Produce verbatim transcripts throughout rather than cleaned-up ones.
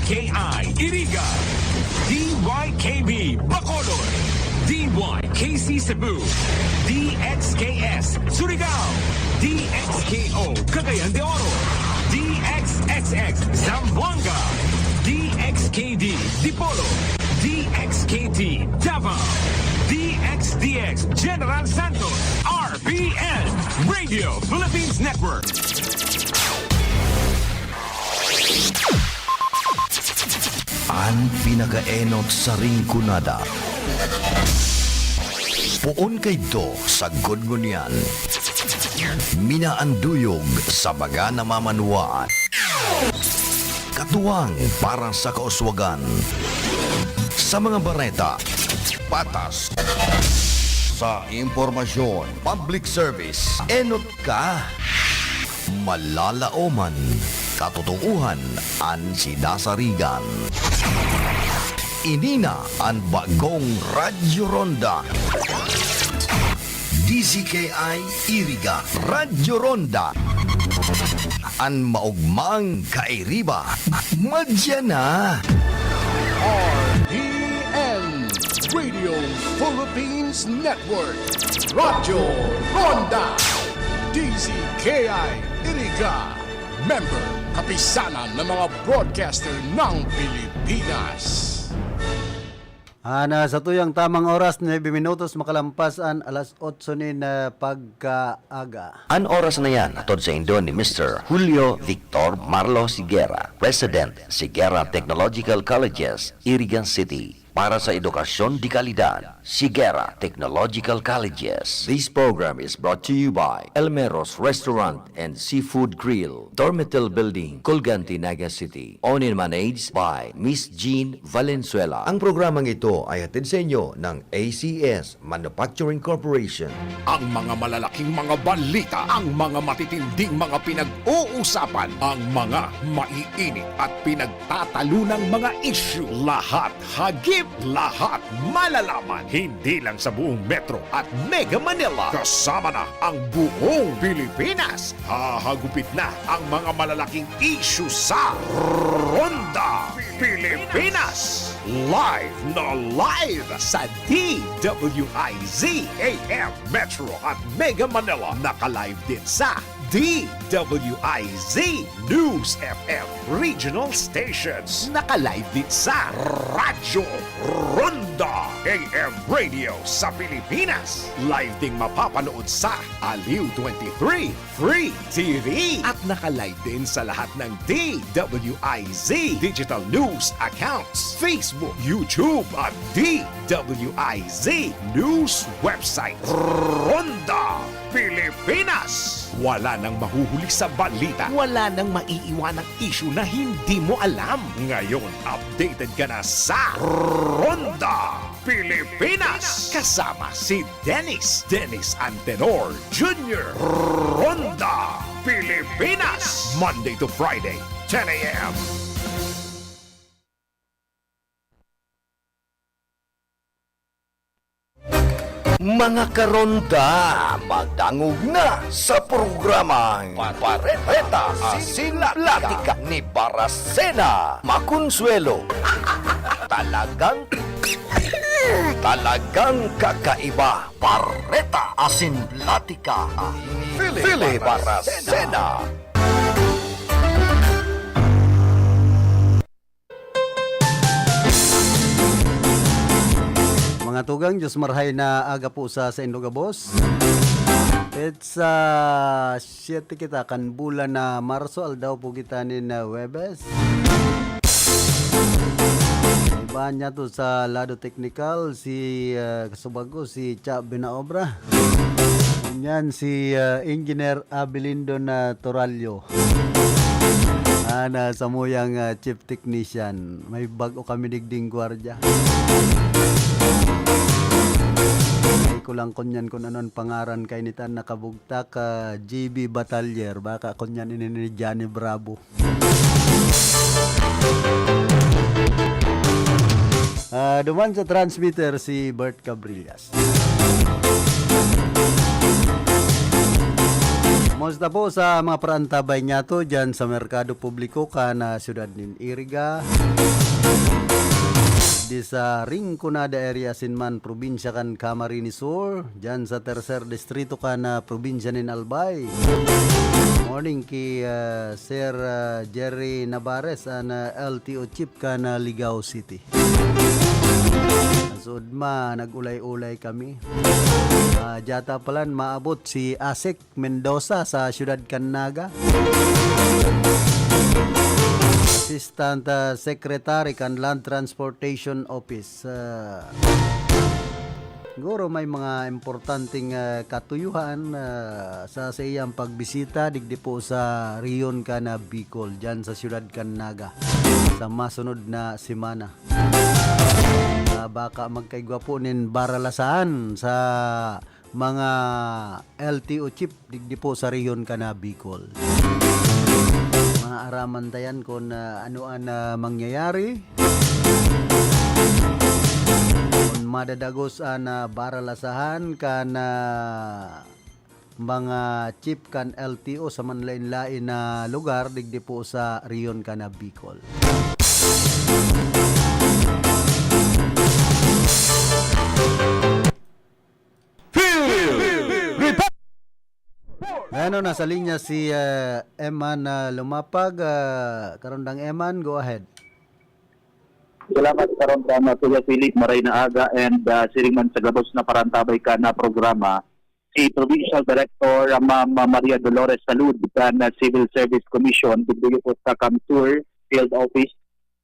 K I Iriga, D Y K B Bacolod, D Y K C Cebu, D X K S Surigao, D X K O Cagayan de Oro, D X X X Zamboanga, D X K D Dipolog, D X K T Davao, D X D X General Santos, R P N, Radio Philippines Network. An pinakaenot sa Rinconada. Poon kaidto sagkod ngunyan. Minaanduyog sa mga namamanwaan. Katuwang para sa kauswagan. Sa mga bareta, patas. Sa impormasyon, public service, enot ka. Malalaoman, katotohanan an sinasarigan. Ini na an bagong Radyo Ronda. D Z K I Iriga, Radyo Ronda. An maugmang kairiba, madya na. R P N, Radio Philippines Network, Radyo Ronda, D Z K I Iriga, member, kapisanan ng mga broadcaster ng Pilipinas. Ana, sa tuyang tamang oras, nuebe minutos makalampas an alas otso nin, ah, pagkaaga. An oras na yan, hatod saindo ni Mister Julio Victor Marlo Sigera, President, Sigera Technological Colleges, Iriga City. Para sa edukasyon de kalidad, Sigera Technological Colleges. This program is brought to you by Elmeros Restaurant and Seafood Grill, Dormitel Building, Colgante, Naga City. Owned and managed by Miss Jean Valenzuela. Ang programang ito ay hatid sa inyo ng A C S Manufacturing Corporation. Ang mga malalaking mga balita, ang mga matitinding mga pinag-uusapan, ang mga maiinit at pinagtatalunang mga isyu, lahat hagip, lahat malalaman. Hindi lang sa buong Metro at Mega Manila, kasama na ang buong Pilipinas. Hahagupit na ang mga malalaking isyu sa Ronda Pilipinas. Live na live sa D W I Z A M Metro at Mega Manila. Naka-live din sa D W I Z News F M Regional Stations. Naka-live din sa Radyo Ronda A M Radio sa Pilipinas. Live ding mapapanood sa Aliw twenty-three Free T V. At naka-live din sa lahat ng D W I Z digital news accounts, Facebook, YouTube, at D W I Z News website. Ronda Pilipinas. Wala nang mahuhuli sa balita. Wala nang maiiwanang isyu na hindi mo alam. Ngayon, updated ka na sa Ronda Pilipinas. Kasama si Dennis, Dennis Antenor Junior. Ronda Pilipinas. Monday to Friday, ten A M. Mga karonda, magdangog na sa programang Pareta Asin Platika ni Barasena Maconsuelo. Talagang, talagang kakaiba. Pareta Asin Platika ni Philly Barasena. Mga tugang, Diyos marhay na aga po sa saindo gabos. It's, ah, siyete kita kan bulan na Marso, aldaw po kita nin, ah, Huwebes. Iba niya to sa lado teknikal, si, ah, kasubag ko, si Cha Binaobra. Yan si, ah, Engineer Abilindo na Toralyo. Ah, na samuyang, ah, chief technician. May bag-o kami digding gwardiya. Ay ko lang kunyan kung anon pangaran kay nitan nakabugtak, ah, J B Batalyer. Baka kunyan ini ni Johnny Bravo. Ah, duman sa transmitter si Bert Cabrillas. Kumusta po sa mga parantabay niyato dyan sa Merkado Publiko kan, ah, siyudad nin Iriga? Di sa Rinconada area, asin man probinsya kan Camarines Sur, dyan sa Tercer Distrito kan, ah, probinsya nin Albay. Morning ki, ah, Sir, ah, Jerry Navarez, an, ah, L T O chief kan, ah, Ligao City. Sud ma, nag-ulay-ulay kami. Ah, dyata palan maabot si Asik Mendoza sa siyudad kan Naga. Assistant, ah, Secretary kan Land Transportation Office. Ah, siguro may mga importanteng, ah, katuyuhan, ah, sa, sa iyang pagbisita digdi po sa rehiyon kan, ah, Bicol, dyan sa siyudad kan Naga, sa masunod na semana. Ah, baka magkaigwa po nin baralasahan sa mga L T O chief digdi po sa rehiyon kan, ah, Bicol. Maaraman ta yan kung, ah, ano an, ah, mangyayari. Kung madadagos an, ah, baralasahan kan, ah, mga chief kan L T O sa manlain-lain na lugar digdi po sa rehiyon kan, ah, Bicol. Field Report! Ano, nasa linya si, ah, Eman, ah, Lumapag. Ah, Karondang Eman, go ahead. Salamat, Karondang, ah, Kuya Philip, maray na aga, and, ah, siring man sa gabos na parantabay kan programa, si Provincial Director, ah, Ma'am Maria Dolores Salud, kan, ah, Civil Service Commission, digdi po sa CamSur Field Office,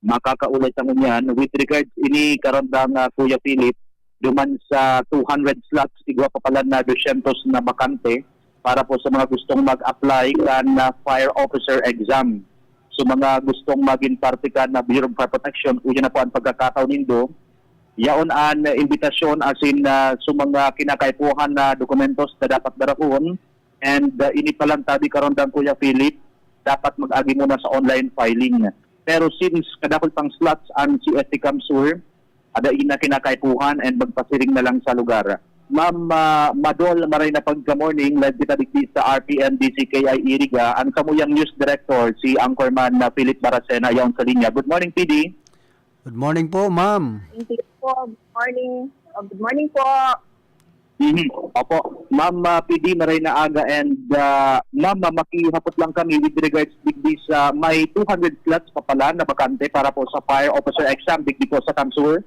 makakaulay ta ngunyan. With regards ini, Karondang, ah, Kuya Philip, duman sa two hundred slots, igwa pa palan na dosyentos na bakante para po sa mga gustong mag-apply kan, ah, fire officer exam. So, mga gustong magin parte kan, ah, Bureau of Fire Protection, uya na po an pagkakataon nindo. Yaon an, ah, imbitasyon asin, ah, sa mga kinakaipuhan na dokumentos na dapat darahon. And, ah, ini palan tabi, Karondang, Kuya Philip, dapat mag-agi muna sa online filing. Pero since kadakul pang slots an C S T CamSur, dai na kinakaipuhan and magpasiring na lang sa lugar. Ma'am, ah, Madol, maray na pagka-morning, live kita digdi sa R P N D C K I Iriga. Ang samuyang news director, si Anchorman na Philip Baracena, yaon sa linya. Good morning, P D. Good morning po, ma'am. Thank you po. Good morning. Oh, good morning po. Mhm. Opo. Ma'am, ah, P D, maray na aga, and, ah, ma'am, ah, makihapot lang kami with regards digdi sa may two hundred slots pa pala na bakante para po sa fire officer exam digdi po sa CamSur.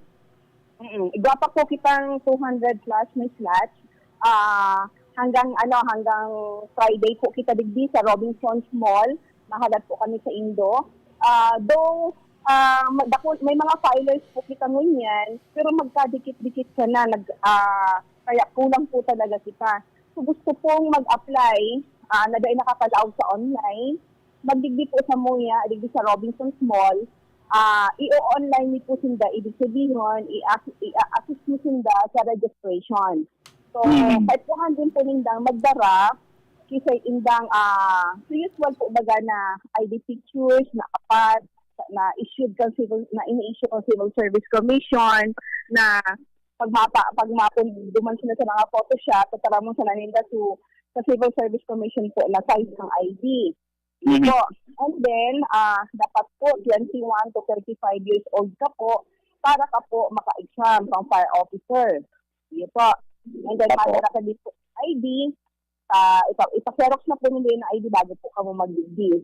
Mm, igwa pa po kitang two hundred plus na slots. Ah, hanggang, ano, hanggang Friday po kita digdi sa Robinsons Mall. Mahalat po kami sa Indo. Ah, though, ah, ma-, dako-, may mga filers po kita ngunyan, pero magkadikit-dikit sana, nag-, ah, kaya kulang po talaga kita. So, gusto pong mag-apply, ah, na dai nakakalaog sa online, magdigdi po sa Muya, digdi sa Robinsons Mall, ah, i-o-online mi po sinda, ibig sabihin, i-ac-, i-assist mi sinda sa registration. So, Mm. kaipuhan din po nindang magdara, kisay indang, ah, sa usual po baga na I D pictures, na apat, na issued kan civil, na ini-issue kan Civil Service Commission, na pag mapa-, pag mapun-, duman sila sa mga photo shop, tataramon sana ninda su-, sa Civil Service Commission po na size ng I D. Mhm. Po. And then, ah, dapat po twenty-one to thirty-five years old ka po para ka po maka-exam pang fire officer. Yun po. And then, Opo. Madala ka din po I D, ah, ipa-, ipa-xerox na po ninda yung I D bago po kamo mag-digdi.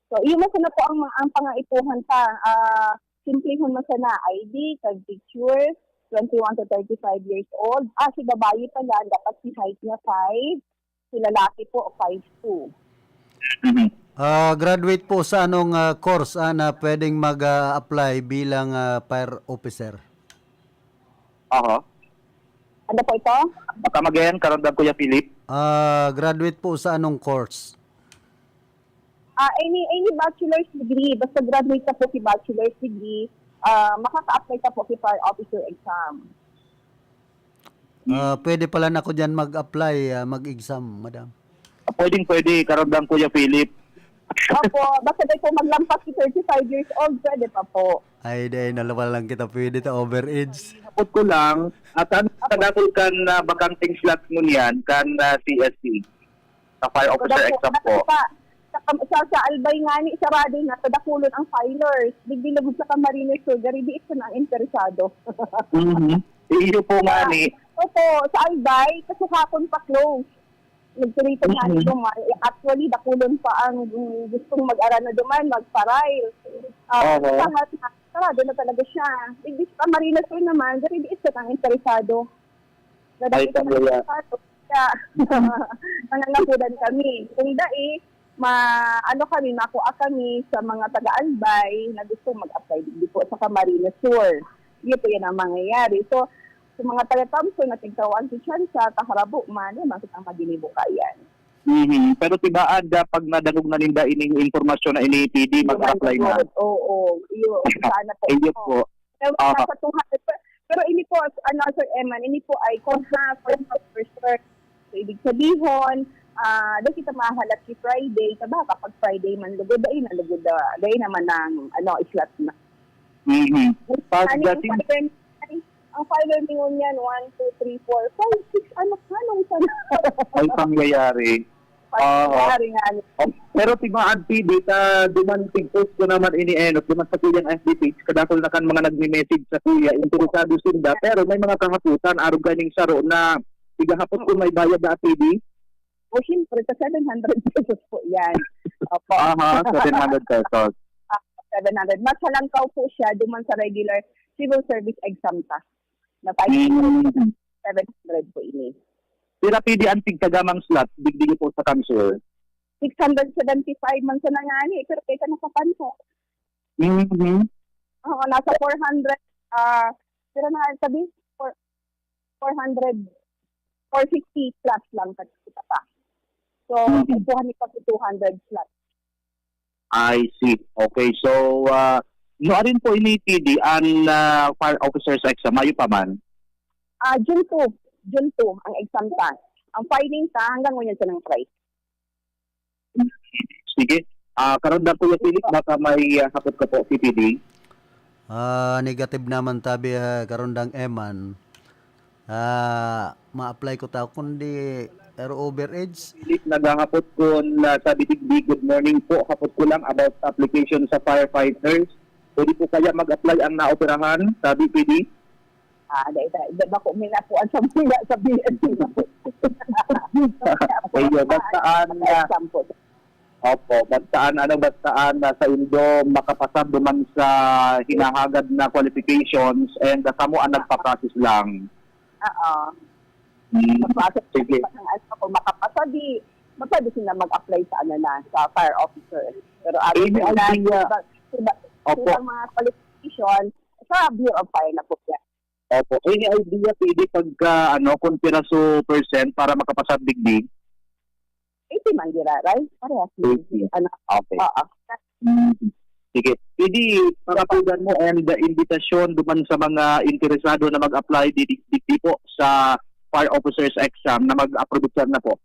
So, yun na sana po ang, ang pangaipuhan pa. Ah, simplihon mo sana, I D, kag picture, twenty-one to thirty-five years old. Ah, si babayi pala, dapat si height niya five, si lalaki po, five two. Mhm. Ah, graduate po sa anong, ah, course, ah, na pwedeng mag, ah, apply bilang, ah, fire officer? Aha. Ano po ito? Baka magayon, Karondang Kuya Philip. Ah, graduate po sa anong course? Ah, any, any bachelor's degree, basta graduate ka po si bachelor's degree, ah, makaka-apply ka po si fire officer exam. Ah, pwede pala na ako dyan mag-apply, ah, mag-exam, madam? Ah, pwedeng pwede, Karondang Kuya Philip. Opo, basta di po maglampas si thirty-five years old, pwede pa po. Ay, di, nalawa lang kita pwede ta overage. Hapot ko lang, at ano Opo. Kadakol kan, ah, bakanteng slot ngunyan, kan, ah, C S C? Sa fire officer exam po. Sa, sa, sa Albay nga ni, sarado na, tadakulon ang filers. Digdi lugod sa Camarines Sur, gari di ito na ang interesado. Mhm. Iyo po nga ni. Opo, sa Albay, kasi hapon pa close. Nagtiritan nga ni duman. Actually, dakulon pa ang gustong mag-arano duman, mag-file. Ah, Oho. Sa lahat na, sarado na talaga siya. Digdi sa Camarines Sur naman, gari di ito na ang interesado. Ay, pangyayari. Kaya, nangangapudan kami. Kung dai, ma, ano kami, makua kami sa mga taga-Albay na gusto mag-apply digdi po sa Camarines Sur. Iyo po yan ang mangyayari. So, sa mga taga-Thompson na tigtawaan si Chansa, kaharabo man, yan, bakit ang maginibo ka yan? Mhm. Pero tibaad, ah, pag nadangog na ninda ining impormasyon na ini, P D, mag-apply na. Oo, iyo, sana po. Iyo po. Pero Aha. Nasa two hundred, pe-, pero ini po, ano, Sir Eman, ini po ay kung half or half percent. So, ibig sabihin, ah, di kita mahalat si Friday, sa baka pag Friday man lugod, dai na lugod, ah, dai naman ang, ano, slot na. Mhm. Pag Ano yung dating, filer, ay, ang filer ninyo niyan, one, two, three, four, five, six, ano, anong sana? Ay, pangyayari. Oo. Pag nga ni. Oh, pero tibaad, P D, ta duman tig-post ko naman ini, eh, no, duman sa kuyang F B page, kadakol na kan mga nagme-message sa kuya, interesado sinda, pero may mga kahapotan, arog kaning saro na tigahapot kung may bayad na, P D. O, siyempre, sa seven hundred pesos po yan. Opo. Aha, seven hundred pesos. Seven hundred. Mas halangkaw po siya duman sa regular civil service exam ta. Na five hundred, Mm. seven hundred po ini. Pira, P D, ang tigkagamang slot, digdi po sa CamSur? Six hundred seventy-five man sa nangani, pero kaya ka nakapansa. Mhm. Oo, nasa four hundred, ah, pero na sabi, four, four hundred, four fifty plus lang sa kita pa. So, Mhm. kukuha ni pag two hundred plus. I see. Okay, so, ah, no, arin po ini, P D, ang, ah, fire officer's exam, mayo pa man? Ah, June two. June two, ang exam ta. Ang filing ta, hanggang ngunyan sa nang try. Sige. Ah, karundang Kuya Philip, baka may, ah, hapot ka po, P P D. Ah, negative naman tabi, ah, karundang Eman. Ah, ma-apply ko ta kundi aero overage. Philip, naghahapot kun, ah, sabi digdi, "Good morning po. Hapot ko lang about sa application sa firefighters. Pwede po kaya mag-apply ang naoperahan?" Sabi, P D. Ah, dai, dai, dai, bako mi na po ang sabihin, sabihin. Ayun, basta ang, ah, Exam po. Opo, bastaan, ano, bastaan na sa indo makapasar duman sa hinahagad na qualifications and, ah, kamo ang nagpa-process lang. Oo. Hmm. Mapasok Sige. Ang ano, kung makapasa, di, mapwede sila mag-apply sa ano na, sa fire officer. Pero ano Any po na, idea? iba, iba, Opo. ibang mga qualification, sa Bureau of Fire na po yan. Opo. Any idea, P D, pagka, ano, kung piraso percent para makapasar digdi? Eighty man, di ra, right? Parehas. Eighty. Ano, Okay. oo. Mm. Sige. P D, pangapudan mo and, uh, imbitasyon duman sa mga interesado na mag-apply di, di, di po sa fire officers exam na mag-approve na po.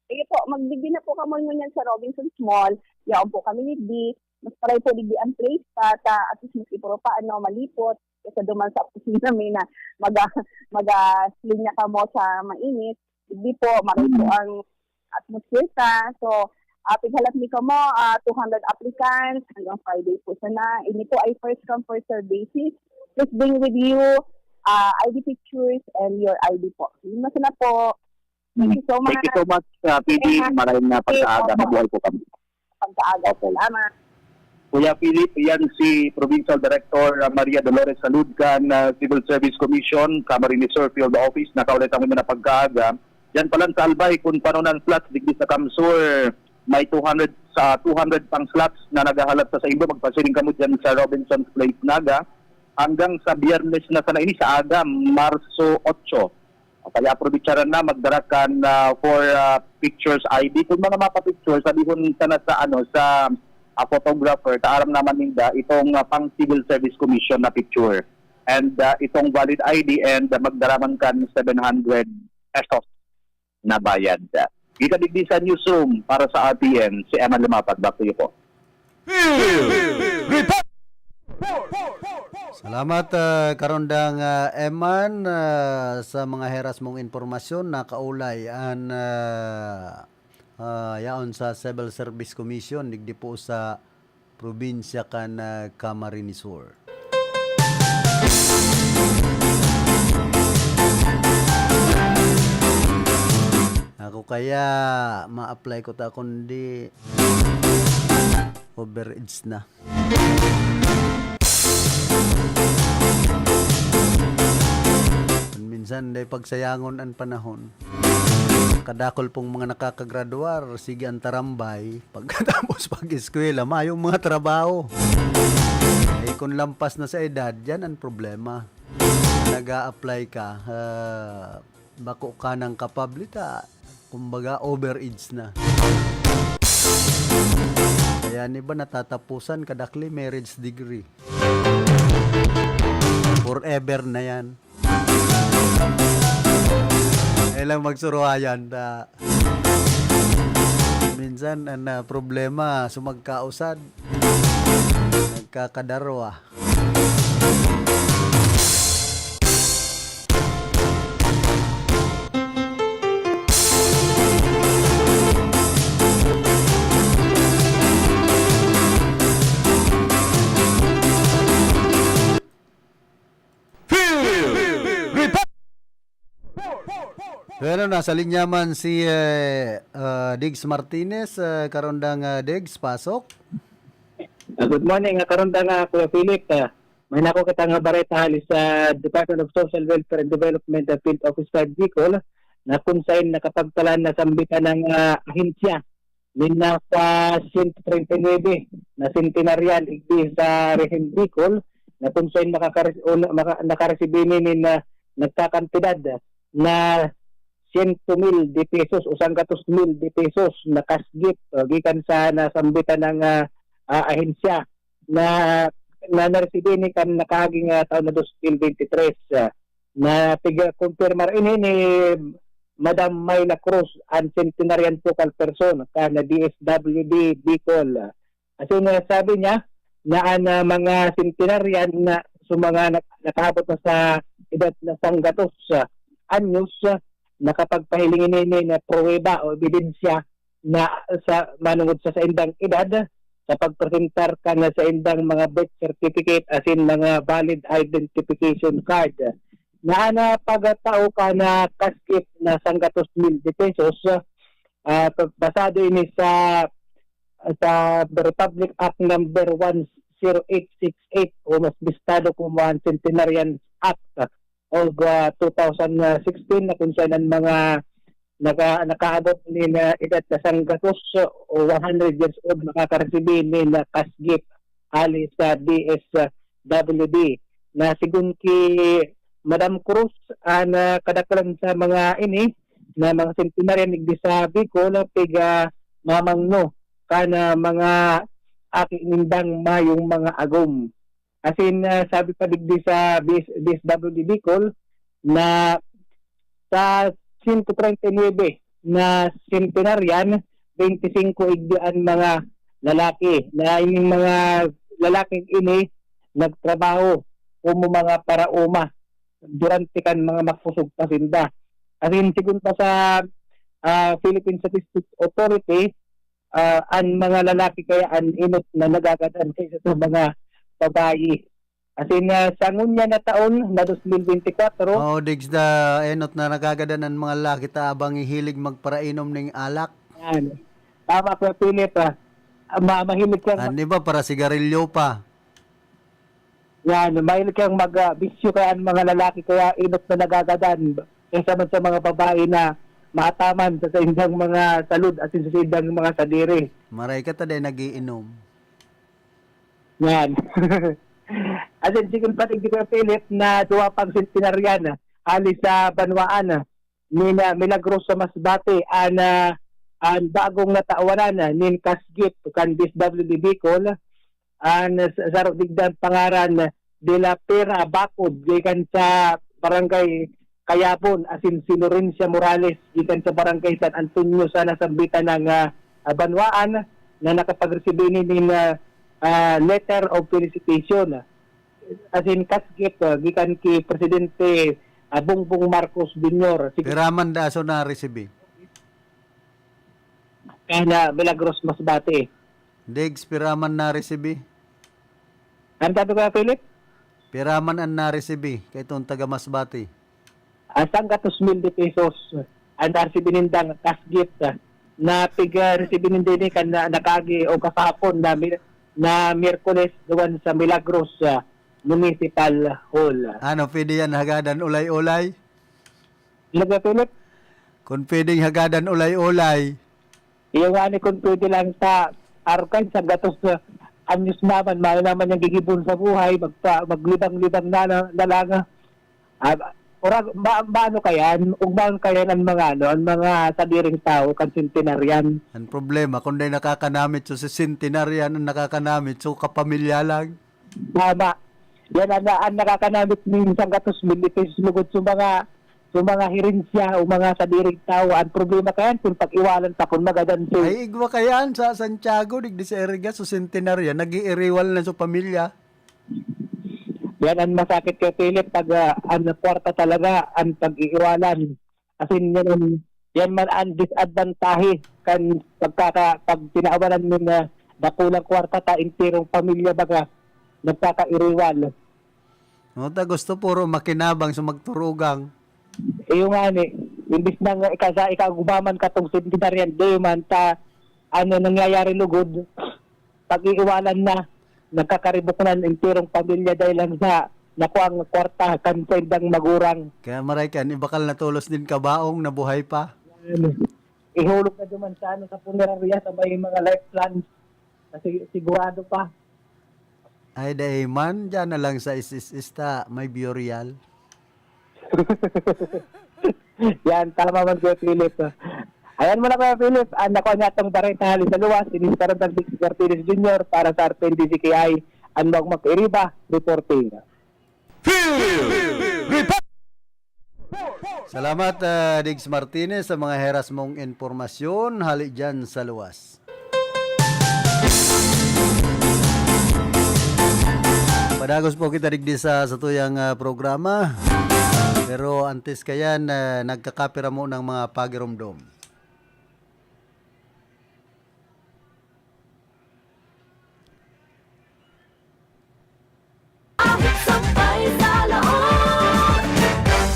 Sige po, magdigdi na po kamo ngunyan sa Robinsons Mall. Yaon po kami ni Di. Mas paray po digdi ang place pa, ta, at least mas ipuro pa, ano, malipot. Kaysa duman sa opisina mi na maga, maga, linya kamo sa mainit. Digdi po, maray po ang atmosphere ta. So, ah, pighalat mi kamo, ah, two hundred applicants. Hanggang Friday po sana. Ini po ay first come, first serve basis. Please bring with you, ah, I D pictures and your I D po. Yun na sana po. Thank you so much. Thank you so much, uh, P D. Maray na pagkaaga. Mabuhay po kami. Pagkaaga. Salamat. Kuya Philip, yan si Provincial Director, uh, Maria Dolores Saludcan, uh, Civil Service Commission, Camarines Sur Field Office. Nakaulay kami na pagkaaga. Yan pa lang sa Albay, kung paano ng slots, digdi sa CamSur, may two hundred, sa two hundred pang slots na naghahalat sa saindo. Magpasiring kamo dyan sa Robinson's Place, Naga. Hanggang sa Biyernes na sana ini, sa aga, Marso otso. Kaya aprovechar na, magdara kan, ah, for, ah, pictures I D. Kung mga mapa-picture, sabihon sana sa, ano, sa, ah, photographer, kaaram naman ninda itong, ah, pang Civil Service Commission na picture. And, ah, itong valid I D and, ah, magdara man kan seven hundred pesos na bayad. Kita digdi sa newsroom para sa R T N, si Emma Lumapag. Back to you po. Salamat, ah, Karondang, ah, Eman, ah, sa mga heras mong impormasyon. Nakaulay an, ah, Ah, yaon sa Civil Service Commission, digdi po sa probinsya kan, ah, Camarines Sur. Ako kaya, ma-apply ko ta kundi overage na. Minsan, dai pagsayangon an panahon. Kadakul pong mga nakakagradwar, sige an tarambay. Pagkatapos pag-eskwela, mayong mga trabaho. Eh, kung lampas na sa edad, yan ang problema. Nag-a-apply ka, ah, bako ka ng kapablita, kumbaga, overage na. Kaya an iba natatapusan, kadakli, marriage degree. Forever na yan. Kailang magsuruhayan ta. Minsan, ang, ah, problema, sumagkausad, nagkakadarwa. Field Report! Pero nasa linya man si, eh, ah, Diggs Martinez. Ah, Karondang, ah, Diggs, pasok. Ah, good morning, ah, Karondang, ah, Kuya Philip. Ah, may nako kita nga bareta hali sa Department of Social Welfare and Development, ah, Field Office five Bicol, na kung saan nakapagtalan na sambitan ng, ah, ahensya nin nasa sento treinta y nuebe na centenarian igdi sa Rehiyon Bicol, na kung saan makakare-, o na-, maka-, nakaresibi ni nin, ah, nagkakantidad na sento mil de pesos o sanggatos mil de pesos na cash gift, ah, gikan sa nasambitan ng, ah, ah, ahensya na, na naresibi ni kan nakaaging, ah, taon na dos mil bente tres, ah, na piga-kumpirmar ini ni Madam Myla Cruz, an centenarian focal person kan D S W D Bicol. Asin, ah, sabi niya na an, ah, mga centenarian na sa mga nak-, nakaabot na sa edad na sanggatos, ah, anyos, ah, nakapagpahiling ini nin pruweba o ebidensya na sa manungod sa saindang edad sa pagpresentar kan saindang mga birth certificate asin mga valid identification card. Na an, ah, pagtao kan, ah, cash gift na sanggatos mil de pesos, ah, basado ini sa, sa Republic Act Number one zero eight six eight o mas bistado kumo an Centenarian Act of, ah, two thousand sixteen, na kung saan an mga naka-, nakaabot nin, ah, edad na sanggatos o one hundred years old makakaresibi nin, ah, cash gift hali sa D S W D, na sigon ki Madam Cruz, an, ah, kadaklan sa mga ini na mga centenarian digdi sa Bicol, piga mamangno kan, ah, mga aki nindang mayong mga agom. Asin, ah, sabi pa digdi sa D S W D Bicol na sa sento treinta y nuebe na centenarian, bente singko igdi an mga lalaki, na ining mga lalaki ini nagtrabaho komo mga paraoma durante kan mga makosog pa sinda. Asin sigon pa sa, ah, Philippine Statistics Authority, ah, an mga lalaki kaya an enot na nagagadan kaysa sa mga babayi. Asin, ah, sa ngunyan na taon na dos mil bente kwatro, Oo, Diggs, da, enot na nagagadan an mga lalaki ta abang hihilig magparainom ning alak. Yan. Tama, Kuya Philip, ah. Ah, ma-, mahilig kang An iba para sigarilyo pa. Yan, mahilig kang mag, ah, bisyo kaya an mga lalaki, kaya enot na nagagadan kaysa man sa mga babae na maataman sa saindang mga salud asin sa saindang mga sadiri. Maray ka ta dai nag-iinom. Yan. Asin sigon pa digdi, Kuya Philip, na duwa pang centenarian hali sa banwaan ni na Milagrosa Masbate an, ah, an bagong natawanan nin cash gift kan D S W D Bicol, an sa-, saro digdi an pangaran De La Pera Bacod, gikan sa Barangay Cayabon, asin si Lorencia Morales, gikan sa Barangay San Antonio, sa nasambitan ng, ah, ah, banwaan, na nakapagresibi nin, ah, ah, letter of felicitation. Asin cash gift, ah, gikan ki Presidente, ah, Bongbong Marcos Junior. Sige. Pira man daso na resibi? Kaya na Milagros, Masbate. Diggs, pira man na-receive? Ano sabi ko, Philip? Pira man an na-receive kaitong taga Masbate? Ah, sanggatos mil de pesos ang na-receive nindang cash gift, ah, na pig-, ah, receive ninda ini kan, ah, nakaagi o kasapon na mi-, na Miyerkules duman sa Milagros, ah, Municipal Hall. Ano, pwede yan hagadan ulay-ulay? Ano ba, Philip? Kung pwedeng hagadan ulay-ulay. Iyo nga ni, kung pwede lang sa arkan sa gatos na anyos naman, mahal naman yung gigibon sa buhay, magpa, maglibang-libang na, na, na lang. Ah, ora, ma, maano kayan? Ugmaon kayan ang mga, ano, ang mga sadiring tao, kan centenarian. Ang problema, kung di nakakanamit, so si centenarian ang nakakanamit, so kapamilya lang. Tama. Yan ang, ang nakakanamit ni sanggatos mil pesos lugod sa mga, sa mga herensya o mga sadiring tao. Ang problema kayan, kung pag-iwalan pa, kung magadan si Ay, igwa kayan sa Santiago, digdi sa Erigas, sa Centenarian, nag-iiriwal na sa pamilya. Yan ang masakit kay Philip pag, ah, ang kwarta talaga, ang pag-iiwalan. Asin yan, yan man ang disadvantage kan pagkaka-, pag pinawalan mo na dakulang kwarta ta, enterong pamilya baga, nagkakairiwal. No, ta gusto puro makinabang sa magturugang. Iyo nga ni, imbis na nga ika-, sa ikagubaman katong sindinaryan, di man ta, ano, nangyayari lugod, pag-iiwanan na, nagkakaribuknan enterong pamilya dahil lang sa nakuang kwarta kan saindang magurang. Kaya maray kan, ibakal na tolos din kabaong na buhay pa. Yan. Ihulog na duman sa, ano, sa punerarya sa may mga life plans. Kasi sigurado pa. Ay, dai man. Diyan na lang sa is, is, ista, may burial. Yan, tama man, Kuya Philip. Ayan mo na, Kuya Philip. Ang nakuha niya itong bareta hali sa luwas, siniskarang Martinez Junior para sa R T N D C K I, ang Magmag Iriba, reporting. Field Report! Salamat, ah, Diggs Martinez, sa mga heras mong impormasyon hali dyan sa luwas. Padagos po kita digdi sa satuyang, ah, programa. Pero antes kayan, ah, nagkakapira mo ng mga pagiromdom. Ahit sampay sa laog.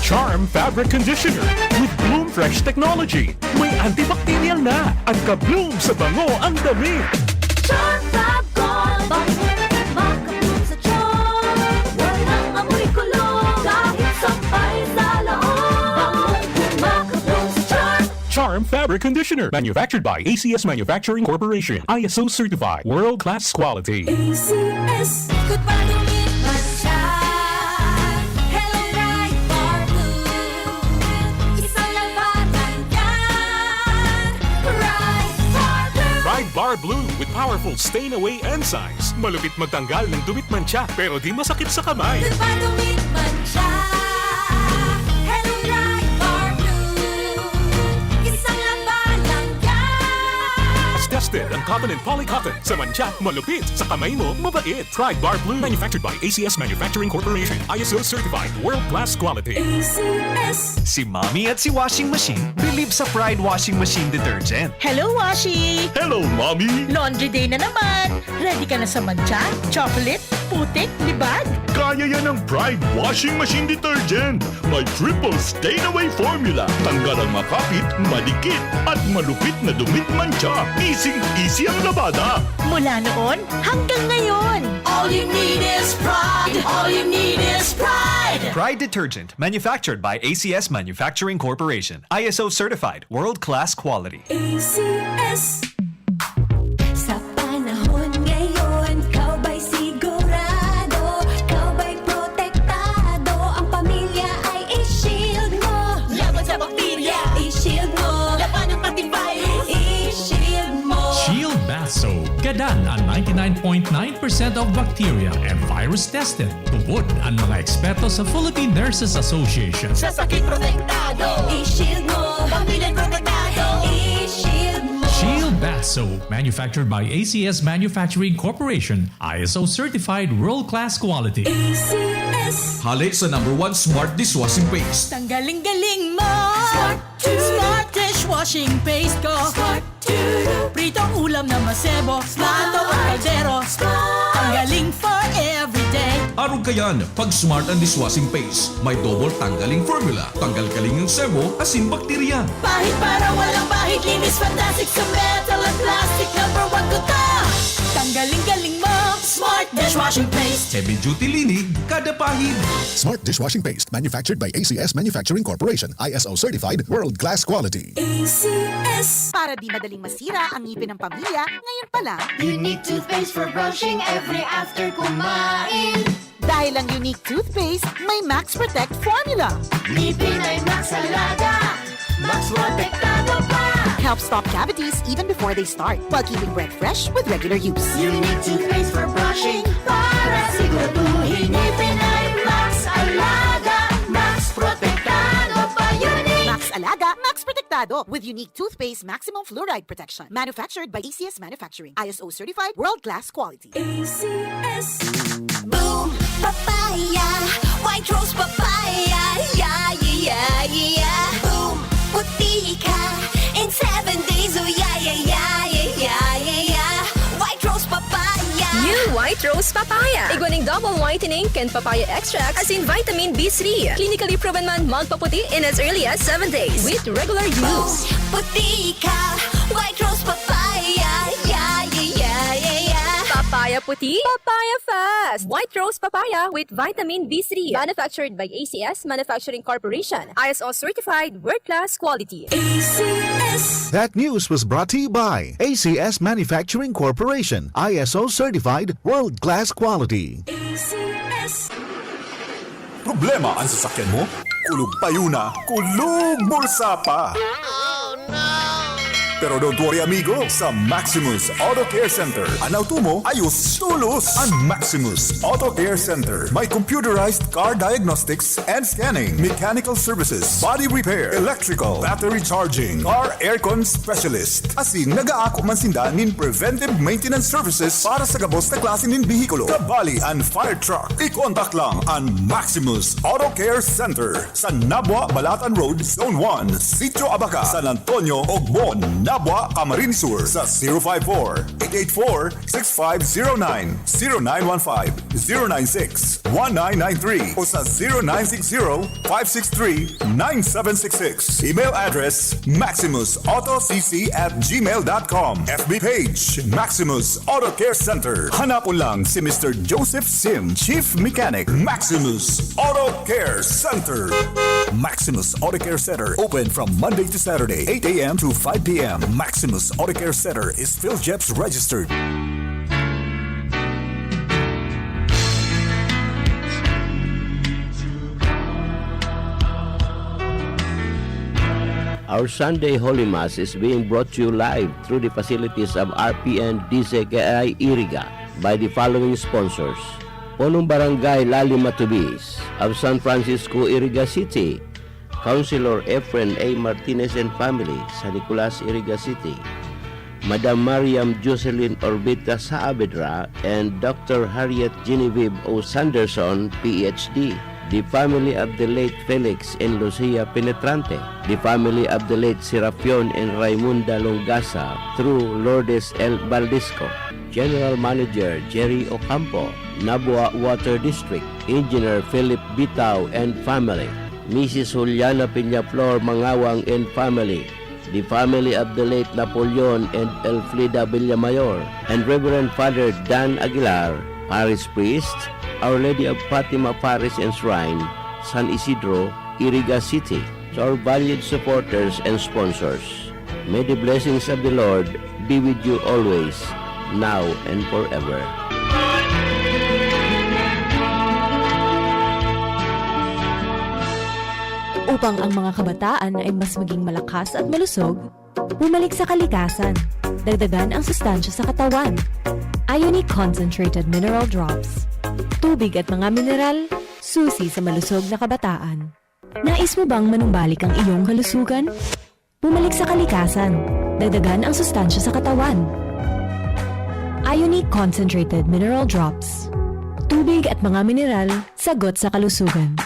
Charm Fabric Conditioner with Bloom Fresh Technology. May antibacterial na. Ang ka-bloom sa bango ang damit. Charm Fab Gold. Bango, maka-bloom sa charm. Walang amoy kulog. Kahit sampay sa laog. Bango, maka-bloom sa charm. Charm Fabric Conditioner. Manufactured by A C S Manufacturing Corporation. I S O certified. World class quality. A C S. Ikot pa, dumit man siya. Hello, Pride Bar Blue. Isang labanan yan. Pride Bar Blue. Pride Bar Blue with powerful stain away enzymes. Malupit magtanggal ng dumit mantsa, pero di masakit sa kamay. Ikot pa, dumit man siya. Hello, Pride Bar Blue. Isang labanan yan. Tested ang cotton and poly cotton. Sa mantsa, malupit. Sa kamay mo, mabait. Pride Bar Blue. Manufactured by A C S Manufacturing Corporation. I S O certified. World class quality. A C S. Si Mommy at si Washing Machine believe sa Pride Washing Machine Detergent. Hello, Washi! Hello, Mommy! Laundry day na naman! Ready ka na sa mantsa, chocolate, putik, libag? Kaya yan ng Pride Washing Machine Detergent. May triple stain away formula. Tanggal ang makapit, madikit, at malupit na dumit mantsa. Easy-easy ang labada. Mula noon hanggang ngayon. All you need is Pride. All you need is Pride. Pride Detergent, manufactured by A C S Manufacturing Corporation. I S O certified, world-class quality. A C S. Sa panahon ngayon, ikaw ba'y sigurado? Ikaw ba'y protektado? Ang pamilya ay i-shield mo. Laban sa bakterya, i-shield mo. Labanan pati virus, i-shield mo. Shield Bath Soap. Gadan an ninety-nine point nine percent of bacteria and virus tested. Tubod an mga eksperto sa Philippine Nurses Association. Sa sakit protektado, i-shield mo. Pamilya protektado, i-shield mo. Shield Bath Soap, manufactured by A C S Manufacturing Corporation, I S O certified, world-class quality. A C S. Hali sa number one smart dishwashing paste. Tanggaling-galing mo! Smart Smart dishwashing paste ko. Smart Pritong ulam na masebo, plato o kaldero, tanggaling for everyday. Arog kayan, pag Smart ang dishwashing paste, may double tanggaling formula, tanggal kaling ang sebo, asin bakterya. Pahid para walang bahid, linis fantastic sa metal at plastic, number one ko to. Tanggaling galing mo, Smart dishwashing paste. Heavy duty linig, kada pahid. Smart dishwashing paste, manufactured by A C S Manufacturing Corporation, I S O certified, world class quality. A C S. Para di madaling masira ang ngipin ng pamilya, ngayon pa lang. Unique toothpaste for brushing every after kumain. Dahil ang Unique toothpaste may Max Protect formula. Ngipin ay Max Alaga, Max Protektado pa. Helps stop cavities even before they start, while keeping breath fresh with regular use. Unique toothpaste for brushing para siguraduhin ngipin ay Max Alaga, Max Protektado pa. Unique. Max Alaga, Max Protektado with Unique toothpaste maximum fluoride protection. Manufactured by A C S Manufacturing. I S O certified, world class quality. A C S. Boom! Papaya! White Rose Papaya! Yeah, yeah, yeah, yeah! Boom! Puti ka in seven days! Oh, yeah, yeah, yeah, yeah, yeah, yeah, yeah! White Rose Papaya! New White Rose Papaya. Igwa nin double whitening kan papaya extract asin vitamin B three. Clinically proven man magpaputi in as early as seven days with regular use. Puti ka, White Rose Papaya. Yeah, yeah, yeah, yeah, yeah. Papaya puti, papaya fast. White Rose Papaya with vitamin B three. Manufactured by A C S Manufacturing Corporation. I S O certified, world-class quality. A C S. That news was brought to you by A C S Manufacturing Corporation, I S O certified, world-class quality. A C S. Problema an sasakyan mo? Kulog payo na, kulog bulsa pa! Pero don't worry, amigo, sa Maximus Auto Care Center, an auto mo ayos tolos! An Maximus Auto Care Center may computerized car diagnostics and scanning, mechanical services, body repair, electrical, battery charging, car aircon specialist. Asin nag-aako man sinda nin preventive maintenance services para sa gabos na klase nin behikulo, kabali an fire truck. I-contact lang an Maximus Auto Care Center sa Nabua, Balatan Road, Zone one, Sitio Abaca, San Antonio, Ogbon, Nabua, Camarines Sur sa zero five four, eight eight four, six five zero nine, zero nine one five, zero nine six, one nine nine three o sa zero nine six zero, five six three, nine seven six six. Email address, maximus auto c c at gmail dot com. F B page, Maximus Auto Care Center. Hanapon lang si Mister Joseph Sim, Chief Mechanic, Maximus Auto Care Center. Maximus Auto Care Center, open from Monday to Saturday, eight a m to five p m. Maximus Auto Care Center is PhilGEPS registered. Our Sunday Holy Mass is being brought to you live through the facilities of R P N D C K I Iriga by the following sponsors: Punong Barangay Lali Matubis of San Francisco, Iriga City, Councilor Efren A Martinez and family, San Nicolas, Iriga City, Madam Mariam Jocelyn Orbita Saavedra and Doctor Harriet Genevieve O Sanderson, P H D, the family of the late Felix and Lucia Penetrante, the family of the late Serapion and Raimunda Longasa through Lourdes L Baldisco, General Manager Jerry Ocampo, Nabua Water District, Engineer Philip Bitao and family, Missus Juliana Peñaflor Mangawang and family, the family of the late Napoleon and Elfrida Villamayor, and Reverend Father Dan Aguilar, Parish Priest, Our Lady of Fatima Parish and Shrine, San Isidro, Iriga City. To our valued supporters and sponsors, may the blessings of the Lord be with you always, now and forever. Upang ang mga kabataan ay mas maging malakas at malusog, bumalik sa kalikasan, dagdagan ang sustansya sa katawan. Ionic Concentrated Mineral Drops. Tubig at mga mineral, susi sa malusog na kabataan. Nais mo bang manumbalik ang iyong kalusugan? Bumalik sa kalikasan, dagdagan ang sustansya sa katawan. Ionic Concentrated Mineral Drops. Tubig at mga mineral, sagot sa kalusugan.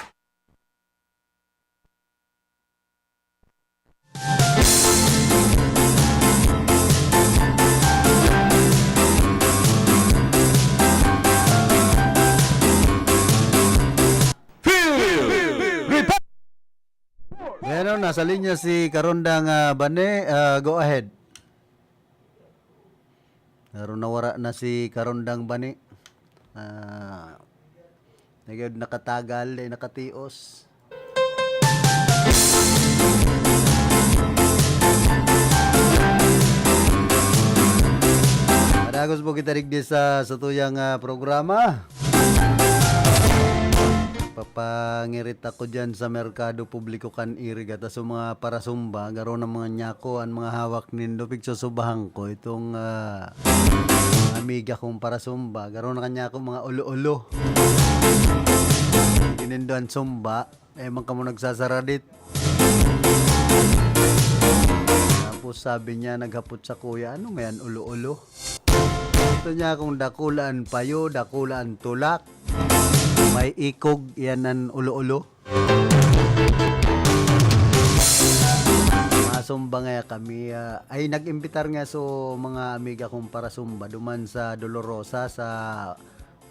Nasa linya si Karondang, ah, Bane. Ah, go ahead. Pero nawara na si Karondang Bane. Ah, nagyod nakatagal, di nakatios. Padagos po kita digdi sa, sa tuyang, ah, programa. Papangirit ako dyan sa merkado publiko kan Iriga, ta sa mga parasumba, garo na mga nyako, an mga hawak nindo, pigsusubahan ko itong, ah, amiga kong parasumba, garo na kanyako mga ulo-ulo. Ginindo an sumba, eh, man kamo nagsasaradit. Tapos sabi niya, naghapot sa kuya, "Ano ngayon, ulo-ulo?" Ito niya kung dakula an payo, dakula an tulak, may ikog, yan an ulo-ulo. Masumba nga kami, ah, ay, nag-imbitar nga so mga amiga kong parasumba duman sa Dolorosa, sa,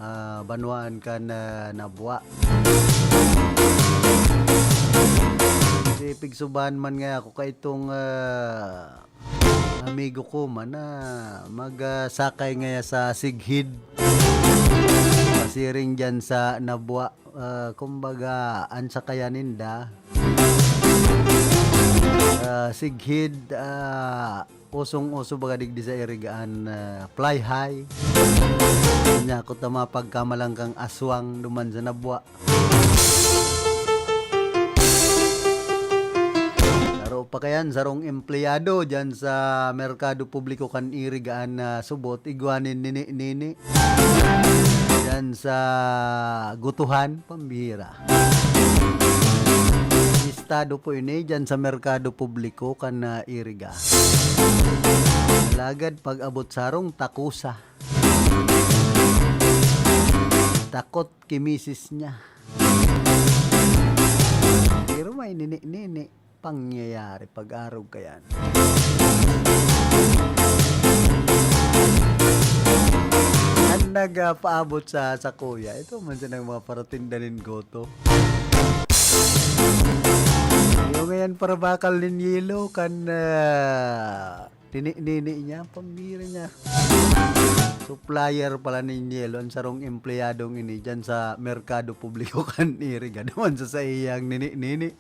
ah, banwaan kan, ah, Nabua. Kasi pigsubahan man nga ako kaitong, ah, amigo ko man na mag, ah, sakay ngaya sa sighid. Pasiring dyan sa Nabua, ah, kumbaga, an sakayan ninda, ah, sighid, ah, usong-uso baga digdi sa Iriga an, ah, fly high. Kanya ko ta mapagkamalangkang aswang duman sa Nabua. Saro pa kayan, sarong empleyado dyan sa merkado publiko kan Iriga an, ah, subot, igwa nin nini-nini. Dyan sa Gutuhan, pambihira. Estado po ini, dyan sa merkado publiko kan, ah, Iriga. Alagad pag-abot sarong takusa. Takot ki misis niya. Pero may nini-nini pangyayari pag-arog kayan. An nagpaabot sa, sa kuya, ito man siya ng mga paratinda nin goto. Yung ngayon, para bakal nin yelo, kan, ah, Nini-nini niya, pambira niya. Supplier pala nin yelo, an sarong empleyadong ini dyan sa merkado publiko kan Iriga, duman sa saiyang nini-nini.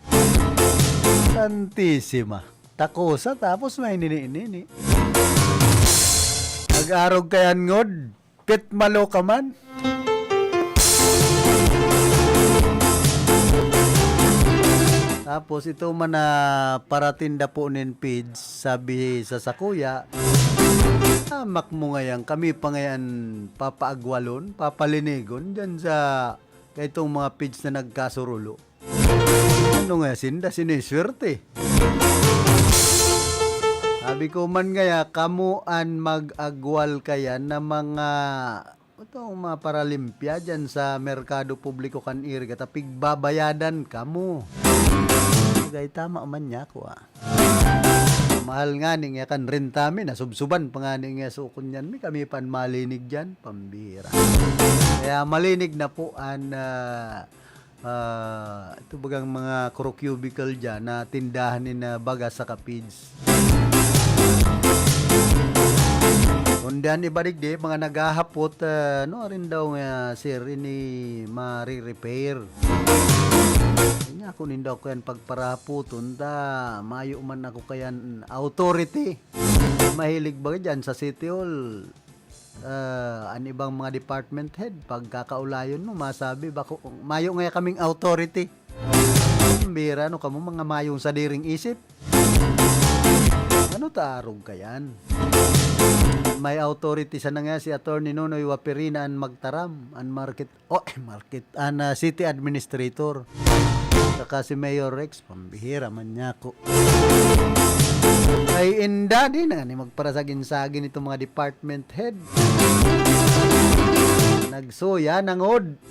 Santisima. Takosa, tapos may nini-nini. Nag-arog kayan ngod. Pit malo ka man. Tapos ito man na paratinda po nin feeds, sabi sa sakuya, "Tamak mo ngayan, kami pa ngayan papaagwalon, papalinigon dyan sa kaitong mga feeds na nagkasurulo." Ano nga sinda, siniswerte? Sabi ko man ngaya, kamo an mag-agwal kaya na mga, itong mga paralimpya dyan sa merkado publiko kan Iriga, ta pigbabayadan kamo. Kaya tama man niya ako, ah. Mahal nga ni nga kan renta mi, nasubsuban pa nga ni nga sukon yan mi, kami pan malinig dyan, pambira. Kaya malinig na po an, ah, Ah, ito bagang mga kuro-cubicle dyan na tindahan ni na baga sa kapids. Kundi an iba digdi, mga naghahapot, ah, ano rin daw nga, sir, ini mare-repair. Kanya ako nindo ako yan pagparahapoton, ta mayo man ako kayan authority. Mahilig ba dyan sa City Hall? Ah, an ibang mga department head, pagkakaulayon mo, masabi, bako, mayo ngaya kaming authority. Bira, ano kamo, mga mayong sadiring isip? Ano ta arog kayan? May authority sana nga si Attorney Nonoy Waperina an magtaram, an market, oh, market, an, ah, city administrator. Saka si Mayor Rex, pambihira man niya ako. Ay, inda, di na nga ni magparasagin-sagin itong mga department head. Nagsuya, nangod.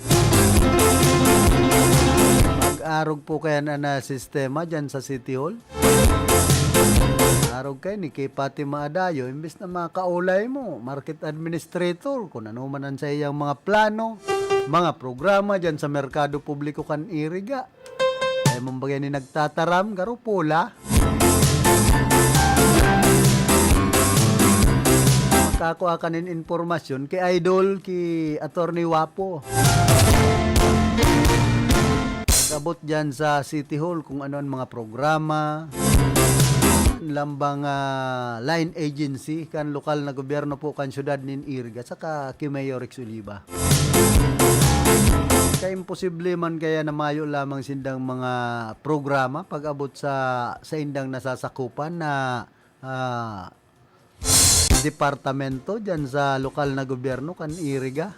Mag-arog po kaya na, na sistema dyan sa City Hall. Arog kayo ni kay Fatima Adayo, imbis na makaulay mo, market administrator, kung ano man ang sa iyang mga plano, mga programa dyan sa merkado publiko kan Iriga. Ay, Mambagay ni nagtataram, garo pula. Makakua ka nin impormasyon ki Idol, ki Attorney Wapo. Pag-abot dyan sa City Hall, kung ano ang mga programa, lambang, ah, line agency kan lokal na gobyerno po kan siyudad nin Iriga, saka ki Mayor Rex Oliva. Kaimposible man kaya na mayo lamang sindang mga programa pag-abot sa saindang nasasakupan na, ah, departamento diyan sa lokal na gobyerno kan Iriga.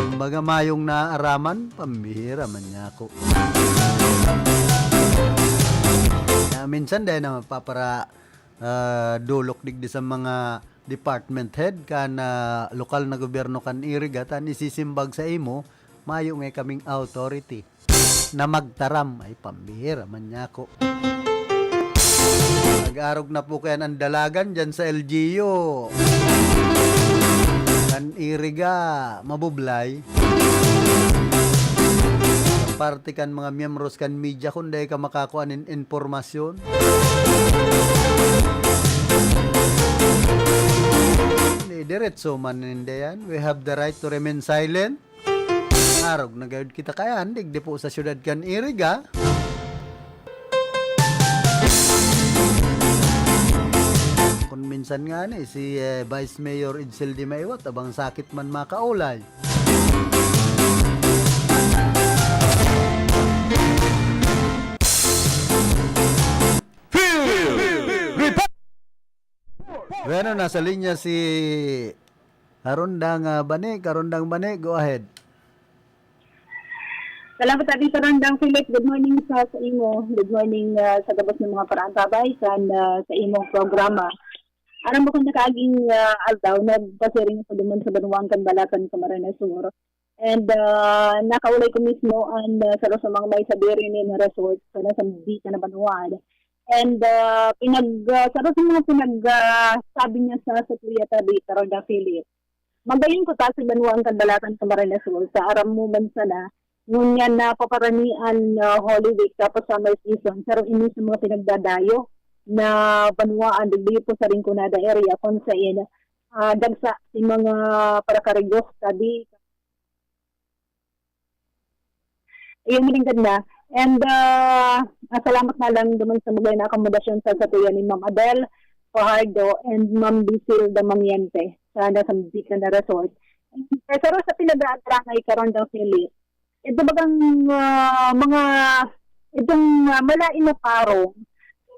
Kumbaga, mayong naaraman, pambihira man niya ako. Na minsan dahil na mapapara, ah, dolok digdi sa mga department head kan, ah, lokal na gobyerno kan Iriga, ta an isisimbag sa imo, mayo nga kaming authority na magtaram. Ay, pambihira man niya ako. Nag-arog na po kaya ang dalagan dyan sa L G U. Kan Iriga, mabublay. Parte kan mga miyembros kan media, kung dai ka makakuha nin impormasyon. Di, diretso man ninda yan. We have the right to remain silent. Arog na gayud kita kaya, digdi po sa siyudad kan Iriga. Kung minsan nga ni, si, eh, Vice Mayor Edsel de Maywat, abang sakit man makaulay. Bueno, nasa linya si Karondang, ah, Bani. Karondang Bani, go ahead. Salamat sa ating Karondang Philip. Good morning sa, sa imo. Good morning, ah, sa gabos ng mga paraantabay kan, ah, sa imong programa. Aram mo kung nakaaging, ah, aldaw, nagpasiring ko duman sa Banwaan kan Balatan, Camarines Sur. And, ah, nakaulay ko mismo an, ah, saro sa mga may sadiri nin resort sa nasambitan na banwaan. And, ah, pinag-, ah, saro sa mga pinag-, ah, sabi niya sa, sa Kuya Tabi, Karonda Philip. Magayon ko ta si Banwaan kan Balatan, Camarines Sur, sa aram mo man sana, ngunyan na paparani an, ah, Holy Week tapos summer season, saro ini sa mga pinagdadayo na banwaan, digdi po sa Rinconada area, kung sain, ah, dagsa si mga parakarigos, tabi, Iyo, mananggad na. And, ah, ah, salamat na lang duman sa magay na akomodasyon sa satuya ni Ma'am Adele Fajardo and Ma'am Bisilda Mamiente sa nasambitan na resort. And, eh, saro sa pinag-aadarangay karon daw, Philip. Ito bagang, ah, mga, itong, ah, malain na parong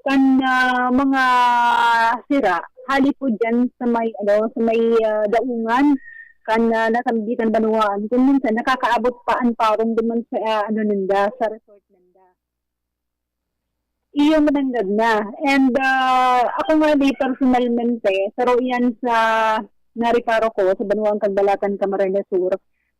kan, ah, mga sira, hali po diyan sa may, ano, sa may, ah, daungan kan, ah, nasambitan banwaan. Kung minsan, nakakaabot pa an parong duman sa, ah, ano ninda, sa resort ninda. Iyo, mananggad na. And, ah, ako nga, di personalmente, saro iyan sa nariparo ko sa banwaan Kagbalatan, Camarines Sur,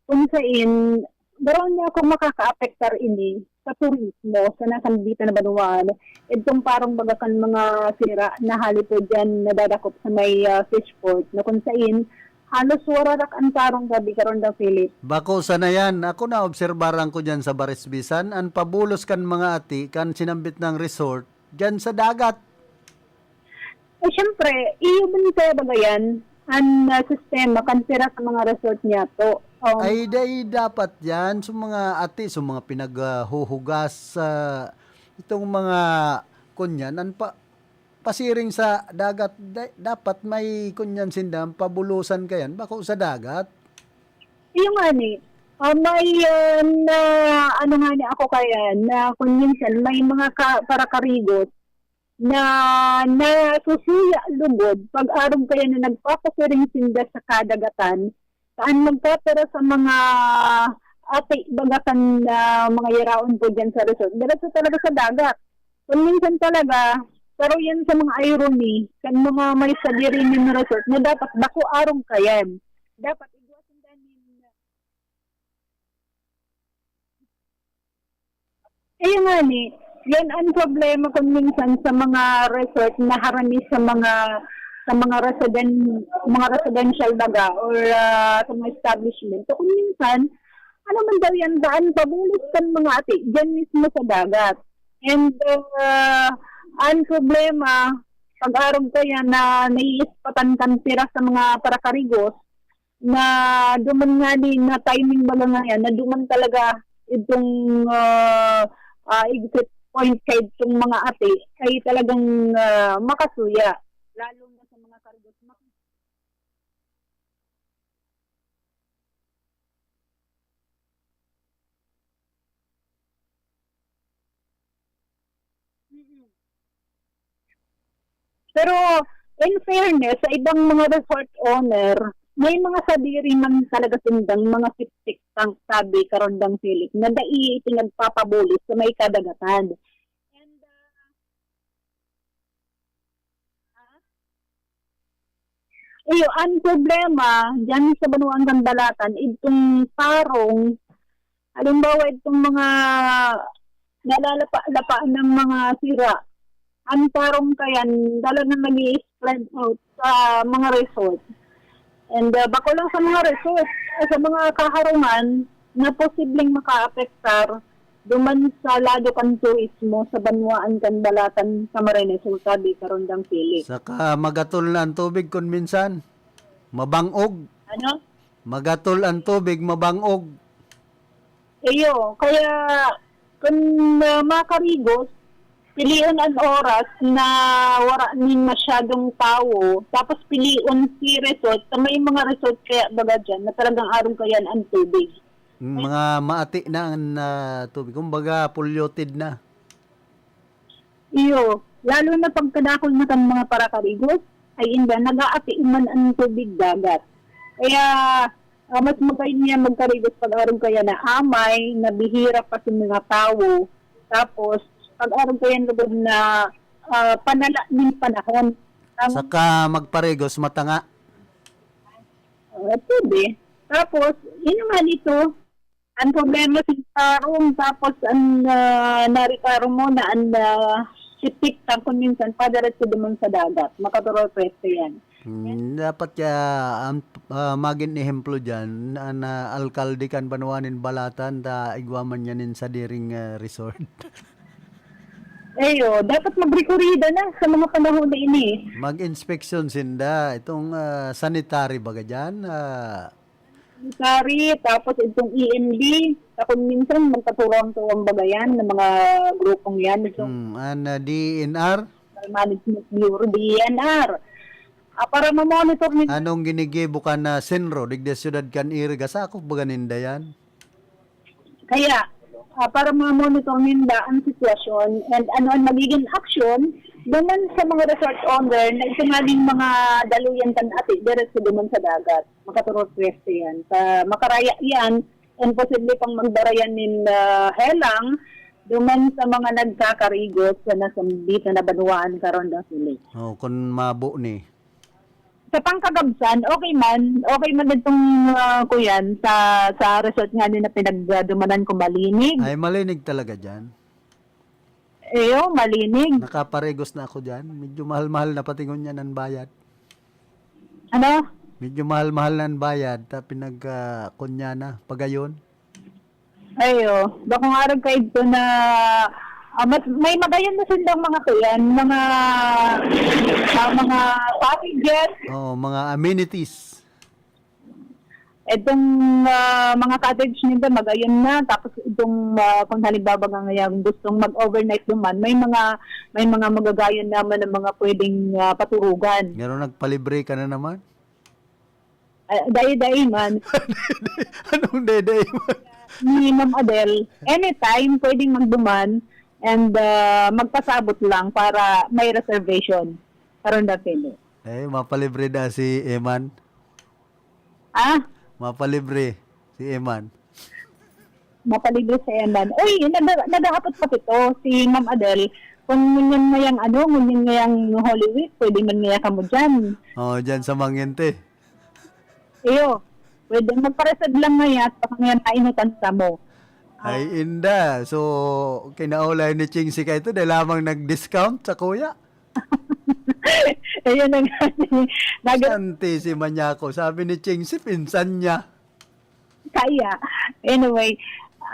kung sain, garo niya kung makakaapektar ini sa turismo sa nasambitan na banwaan. Idtong parong baga kan mga sira na hali po diyan nadadakop sa may, ah, fishport, na kung sain, halos wararak an parong gabi karon daw, Philip. Bako sana yan. Ako, naobserbaran ko diyan sa Barisbisan, an pabulos kan mga ati kan sinambit ng resort, diyan sa dagat. Eh, siyempre, iyo man kaya baga yan, an, ah, sistema kan pira sa mga resort niya to. Um, Ay, dai dapat yan. So, mga ati, so, mga pinaghuhugas sa itong mga kunyan, an pa, pasiring sa dagat, da-, dapat may kunyan sinda, pabulosan kayan, bako sa dagat. Iyo nga ni, ah, may, ah, na, ano nga ni ako kaya, na kung minsan may mga ka-, parakarigos na nasusuya lugod, pag-arog kaya na nagpapasiring sinda sa kadagatan, saan nagkapira sa mga ati, baga kan, ah, mga yaraon po diyan sa resort. Diretso talaga sa dagat. Kung minsan talaga, pero yan sa mga irony, kan mga may sadiri na resort na dapat bako arog kayan. Dapat igwa sinda nin Kaya nga ni, yan ang problema kung minsan sa mga resort na harani sa mga, sa mga residen-, mga residential baga or, ah, sa mga establishment. So, kung minsan, ano man daw yan, daan pabulis kan mga ati, dyan mismo sa dagat. And uh, ang problema, pag-arog kaya na naiispatan kan pira sa mga parakarigos, na duman nga ni, na timing baga ngayan, na duman talaga itong uh, uh, exit point kay itong mga ati ay talagang uh, makasuya. Lalo na sa mga kargos. Pero in fairness, sa ibang mga resort owner, may mga sadiri man talaga sindang mga septic tank, sabi karondang Philip, na dai ipinagpapabulis sa may kadagatan. And uh, Iyo, ang problema diyan sa banwaan kan Balatan, itong tarong, halimbawa, itong mga nalalapa-lapaan ng mga sira, ang tarong kayan, talagang nag-i-spread out sa mga resort. And uh, bako lang sa mga resort, sa mga kaharungan na posibleng makaapektar duman sa lado kan turismo sa banwaan kan Balatan, Camarines Sur, sabi karondang Philip. Saka magatol na ang tubig kun minsan. Mabangog. Ano? Magatol ang tubig, mabangog. Iyo, kaya kun uh, makarigos, pilion an oras na wara nin masyadong tawo, tapos pilion si resort, sa may mga resort kaya baga dyan, na talagang arog kayan ang tubig. Mm, mga maati na ang ah, tubig. Kumbaga, polluted na. Iyo, lalo na pagkadakol na kan mga parakarigos, ay inda, nag-aati man ang tubig dagat. Kaya, ah, mas magayon niya magkarigos pag-arog kaya na amay, na bihira pa sa mga tawo. Tapos, pag-arog kaya lugod na ah, panala nin panahon. Ang Saka magparigos, matanga. Ah, pwede. Tapos, yun nga nito, ang problema sa tarong, tapos ang ah, narikaro mo na ang ah, sitik, tapos minsan padaretso duman sa dagat. Makaturol preso yan. Hmm, dapat kaya ang ah, magin ehemplo diyan na, na alkalde kan banwa nin Balatan ta igwa man niya nin sadiring ah, resort. Ayo, dapat magrekorida na sa mga panahon na ini. Mag-inspeksyon sinda. Itong ah, sanitary baga dyan. Ah, Sanitary, tapos itong E M B, tapos minsan magkaturang-turang baga yan ng mga grupong yan. Ito, hmm, and ah, D E N R? Management Bureau, D E N R. Ah, para ma-monitor nila. Anong ginigibo kan ah, Senro, digdi siyudad kan Iriga? Sakop baga ninda yan? Kaya, ah, para ma-monitor ninda ang sitwasyon and ano ang magiging aksyon naman sa mga resort owner na ito nga ding mga daluyan kan ati, diretso duman sa dagat. Makaturot pweste yan. Sa makaraya yan, imposible pang magdara yan nin ah, helang duman sa mga nagkakarigos sa nasambit na nabanwaan karon na sila. Oh, kun mabo ni. Sa pangkagabsan, okay man. Okay man itong ah, kuyan sa sa resort nga din na pinagdumanan ko, malinig. Ay, malinig talaga dyan. Eyo, malinig. Nakaparegos na ako dyan. Medyo mahal-mahal na pati ngunyan ang bayad. Ano? Medyo mahal-mahal na ang bayad. Ta pinag ah, kunya na, pagayon. Ayo, bakong arog kaidto na ah, mas, may magayon na sindang mga kuyan, mga ah, mga cottages. Oo, mga amenities. Itong ah, mga cottage ninda magayon na, tapos itong ah, kung halimbawa nga ngayang gustong mag-overnight duman, may mga may mga magagayon naman ng mga pwedeng ah, paturugan. Pero nagpalibre ka na naman? Ah, dai-dai man. Anong dede? Ni Ma'am Adele, anytime pwedeng magduman and ah, magpasabot lang para may reservation. Karon na pili. Eh, mapalibre na si Eman. Ah, Mapalibre si Eman. Mapalibre si Eman. Uy, nag- nagahapot pa pito si Ma'am Adele. Kung ngunyan ngayang ano, ngunyan ngayang Holy Week, pwede man ngaya kamo dyan. Oh, dyan sa Mangente. Iyo, pwede magparesad lang ngaya at baka ngaya nainutan sa mo. Ay, inda. So, kinaulay ni Ching si kaito, dahil lamang nag-discount sa kuya. Ayun na nga. Nag- Santi si Manyako. Sabi ni Ching si pinsan niya. Kaya, anyway,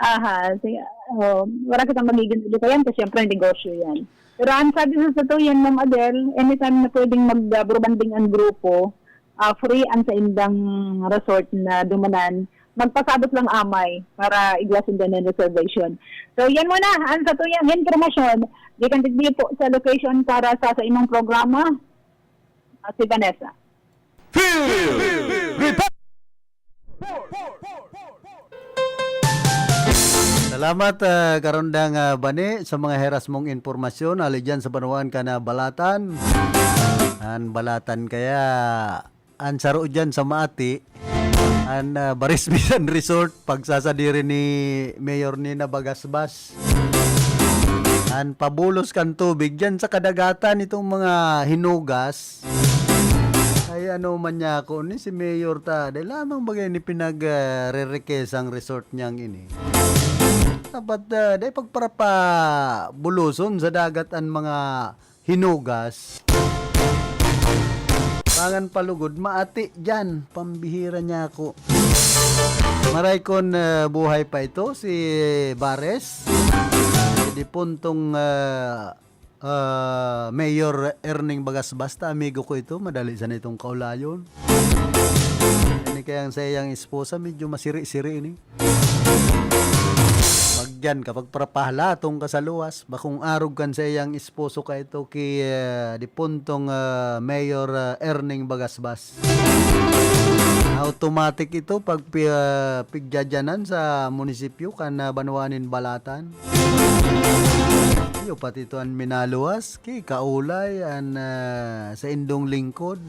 aha, si, oh, wala kitang magiging ulo kaya, kasi syempre negosyo yan. Pero ang sabi sa totoo yan, Ma'am Adele, anytime na pwedeng mag-bro banding ang grupo, ah, free ang saindang resort na dumanan, magpasabot lang amay para igwa sinda ng reservation. So, yan muna ang sa tuyang impormasyon. Gikan digdi po sa location para sa, sa imong programa, ah, si Vanessa. Field Report! Salamat, ah, Karondang, ah, Bani, sa mga heras mong impormasyon. Ali dyan sa banwaan kan, ah, Balatan. An Balatan kaya, an saro dyan sa Maati, an, ah, Barismisan Resort, pagsasadiri ni Mayor Nina Bagasbas. An pabulos kan tubig dyan sa kadagatan, itong mga hinugas. Ay, ano man niya ako, ni si Mayor ta, dahil lamang bagay ni pinag-rerikesang resort niyang ini. Dapat, ah, dahil pagparapabuluson sa dagat an mga hinugas. Pangan palugod, Maati dyan, pambihira niya ako. Maray kon, ah, buhay pa ito, si Bares, si Dipuntong, ah, ah, Mayor Erning Bagasbas, ta amigo ko ito, madali sana itong kaulayon. Ini kaya ang sa iyang esposa, medyo masiri-siri ini. Pag dyan ka, pagparapahalatong ka sa luwas, bakong arog kan sa iyang esposo ka ito ki, ah, dipuntong, ah, Mayor, ah, Erning Bagasbas. Automatic ito pag pi-, ah, pigdadyanan sa munisipyo kan, ah, banwa nin Balatan. Iyo pati ito an minaluwas, ki kaulay an, ah, sa indong lingkod.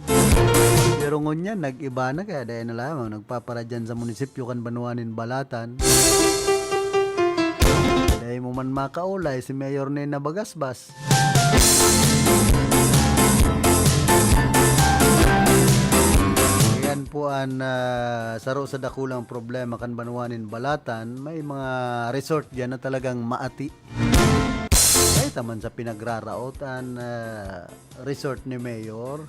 Pero ngunyan, nag-iba na, kaya dahil na lamang nagpaparadyan sa munisipyo kan banwa nin Balatan. Dahil mo man makaulay, si Mayor Nena Bagasbas. Yan po an, ah, saro sa dakulang problema kan banwa nin Balatan. May mga resort dyan na talagang maati. Ay, taman sa pinagraraot an, ah, resort ni Mayor.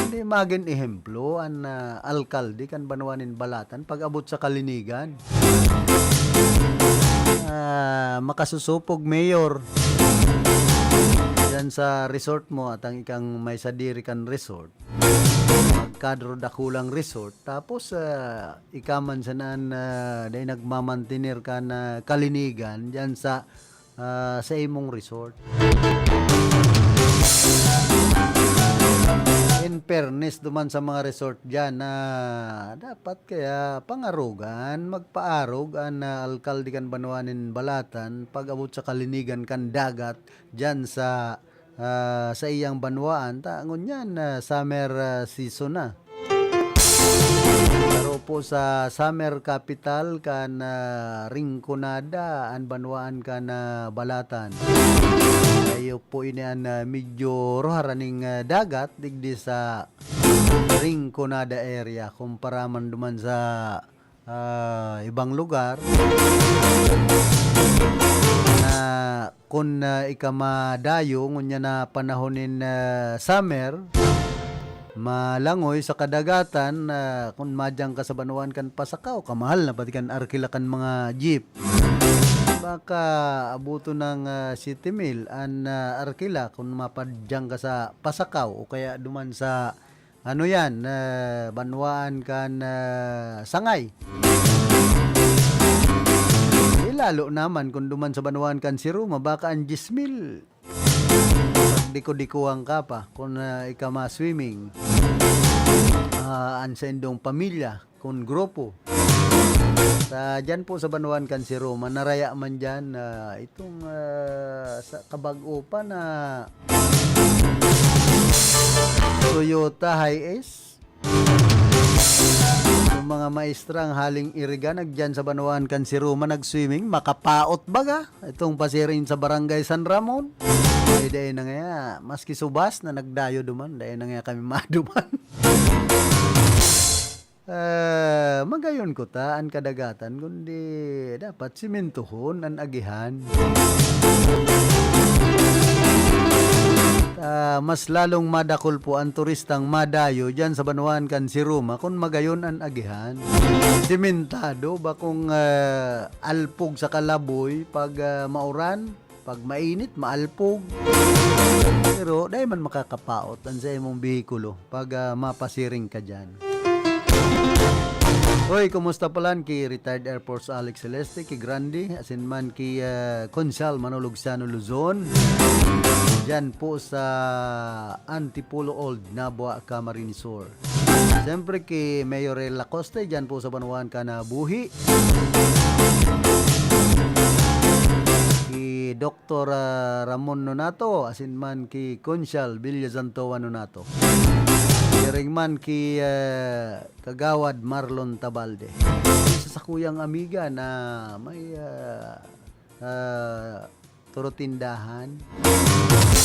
Hindi magin ehemplo an, ah, alkalde kan banwa nin Balatan pag-abot sa kalinigan. Ah, makasusupog, Mayor. Diyan sa resort mo at ang ikang may sadiri kan resort. Magkadro dakulang resort. Tapos, ah, ika man sana an, ah, dai nagmamantener kan kalinigan diyan sa, ah, sa imong resort. In fairness duman sa mga resort diyan na dapat kaya pangarogan, magpaarog an, ah, alkalde kan banwa nin Balatan pag-abot sa kalinigan kan dagat diyan sa, ah, sa iyang banwaan. Ta ngunyan, ah, summer, ah, season na. Pero po sa summer capital kan, ah, Rinconada, an banwaan kan, ah, Balatan. Kayo po ini an, ah, medyo rohar aning, ah, dagat digdi sa Rinconada area kumpara man duman sa, ah, ibang lugar. Na kun, ah, ika madayo ngunyan na panahon nin, ah, summer, malangoy sa kadagatan, ah, kun madyang ka sa banwaan kan Pasakaw, kamahal na pati kan arkila kan mga jeep. Baka abuton ng, ah, siyete mil an, ah, arkila kun mapadyang ka sa Pasakaw o kaya duman sa, ano yan, ah, banwaan kan, ah, Sangay. Eh, lalo naman kung duman sa banwaan kan Siruma, baka ang diyes mil, pagdiko-dikuhan ka pa kung, ah, ika ma-swimming. Ah, an sa indong pamilya, kun grupo. Sa, diyan po sa banwaan kan Siruma, naraya man diyan, ah, itong, ah, sa kabag-o pa na Toyota Hiace. Yung mga maestrang haling Iriga, nagdiyan sa banwaan kan Siruma, nag-swimming, makapaot baga. Itong pasiring sa Barangay San Ramon. Eh, dai na ngaya, maski subas na nagdayo duman, dai na ngaya kami maduman. Ah, magayon ko ta an kadagatan, kundi dapat simintuhon an agihan. Ah, mas lalong madakul po an turistang madayo diyan sa banwaan kan Siruma kun magayon an agihan. Simentado, bakong, ah, alpog sa kalaboy pag, ah, mauran, pag mainit, maalpog. Pero dai man makakapaot an sa imong behikulo pag, ah, mapasiring ka diyan. Hoy, kumusta palan ki retired Air Force Alex Celeste, ki Grande, asin man ki, ah, Konsal Manolo Luciano Luzon, diyan po sa Antipolo Old, Nabua, Camarines Sur. Siyempre ki Mayorel Lacoste, diyan po sa Banwaan ka na buhi. Ki Doktor, ah, Ramon Nonato, asin man ki Konsal Villa Santoa Nonato. Siring man ki, ah, Kagawad Marlon Tabalde. Isa sa kuyang amiga na may, ah, ah, turutindahan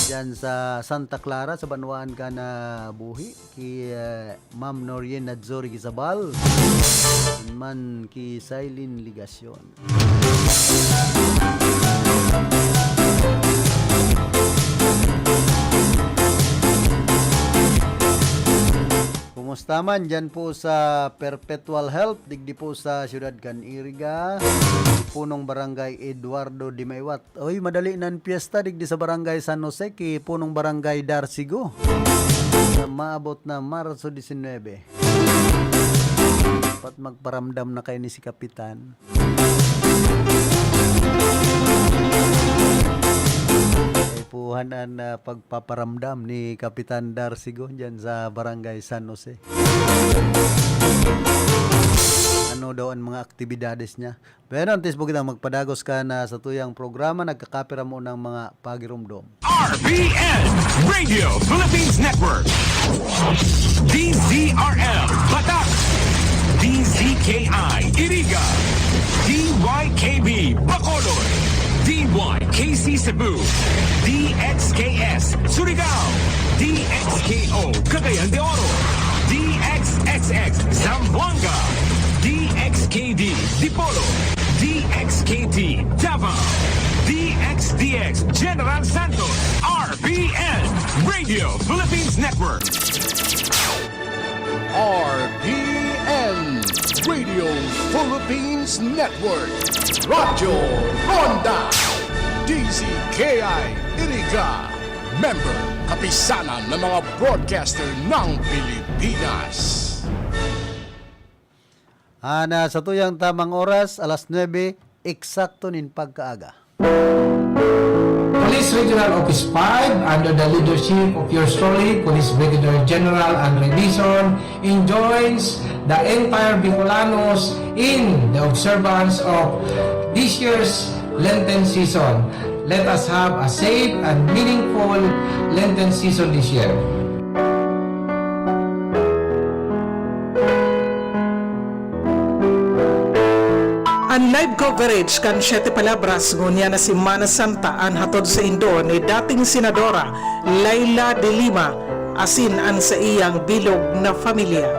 diyan sa Santa Clara, sa Banwaan ka na buhi, ki, ah, Ma'am Norien Nadzori Gizabal, man ki Silene Ligacion. Kumusta man diyan po sa Perpetual Health, digdi po sa siyudad kan Iriga, punong barangay Eduardo Dimaiwat. Oy, madali nan piyesta digdi sa barangay San Jose, ki punong barangay Darsigo. Na maabot na Marso disinwebe. Dapat magparamdam na kaini si Kapitan. Kaipuhan an, ah, pagpaparamdam ni Kapitan Darsigo diyan sa Barangay San Jose. Ano daw ang mga aktibidades niya? Pero antes po kitang magpadagos ka na sa tuyang programa, nagkakapira mo ng mga pagirumdom. R P N Radio Philippines Network, D Z R L Batak, D Z K I Iriga, D Y K B Bacolod, D Y K C Cebu, D X K S Surigao, D X K O Cagayan de Oro, D X X X Zamboanga, D X K D Dipolog, D X K T Davao, D X D X General Santos, R P N Radio Philippines Network. R P N Radio Philippines Network, Radyo Ronda, D Z K I Iriga, member, Kapisanan ng mga Broadcaster ng Pilipinas. Ana, sa tuyang tamang oras, alas nuebe, eksakto nin pagkaaga. Police Regional Office five, under the leadership of yours truly, Police Brigadier General Andre Dizon, enjoins the entire Bicolanos in the observance of this year's Lenten season. Let us have a safe and meaningful Lenten season this year. An live coverage kan Siete Palabras ngunyan na Semana Santa an hatod saindo ni dating Senadora Leila de Lima asin an saiyang bilog na pamilya.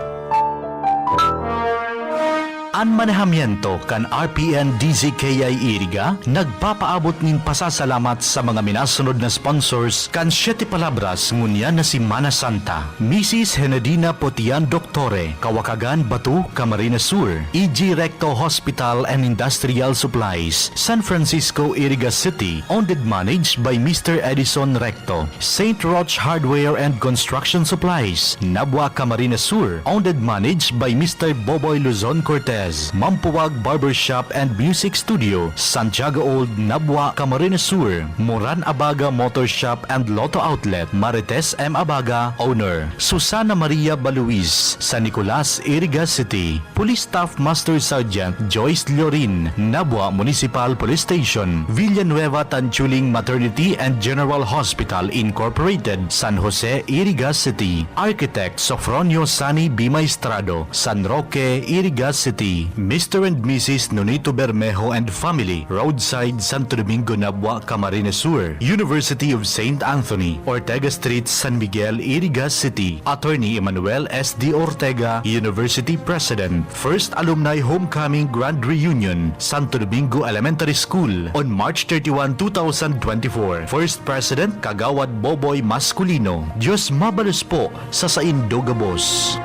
An manehamiento kan R P N D Z K I Iriga nagpapaabot nin pasasalamat sa mga minasunod na sponsors kan Siete Palabras ngunyan na Semana Santa. Misis Henedina Potian Doctore, Kawakagan, Bato, Camarines Sur, E G Recto Hospital and Industrial Supplies, San Francisco, Iriga City, owned and managed by Mister Edison Recto, Saint Roch Hardware and Construction Supplies, Nabua, Camarines Sur, owned and managed by Mister Boboy Luzon Cortez, Mampuwag Barbershop and Music Studio, Santiago Old, Nabua, Camarines Sur, Moran Abaga Motor Shop and Lotto Outlet, Marites M Abaga, owner, Susana Maria Baluis, San Nicolas, Iriga City, Police Staff Master Sergeant Joyce Llorin, Nabua Municipal Police Station, Villanueva Tanchuling Maternity and General Hospital Incorporated, San Jose, Iriga City, Architect Sofronio Sani B. Maestrado, San Roque, Iriga City, Mister and Missus Nonito Bermejo and family, Roadside, Santo Domingo, Nabua, Camarines Sur, University of Saint Anthony, Ortega Street, San Miguel, Iriga City. Attorney Emmanuel S D Ortega, University President. First Alumni Homecoming Grand Reunion, Santo Domingo Elementary School, on March thirty-one, two thousand twenty-four. First President, Kagawad Boboy Masculino. Diyos mabalos po sa saindo gabos.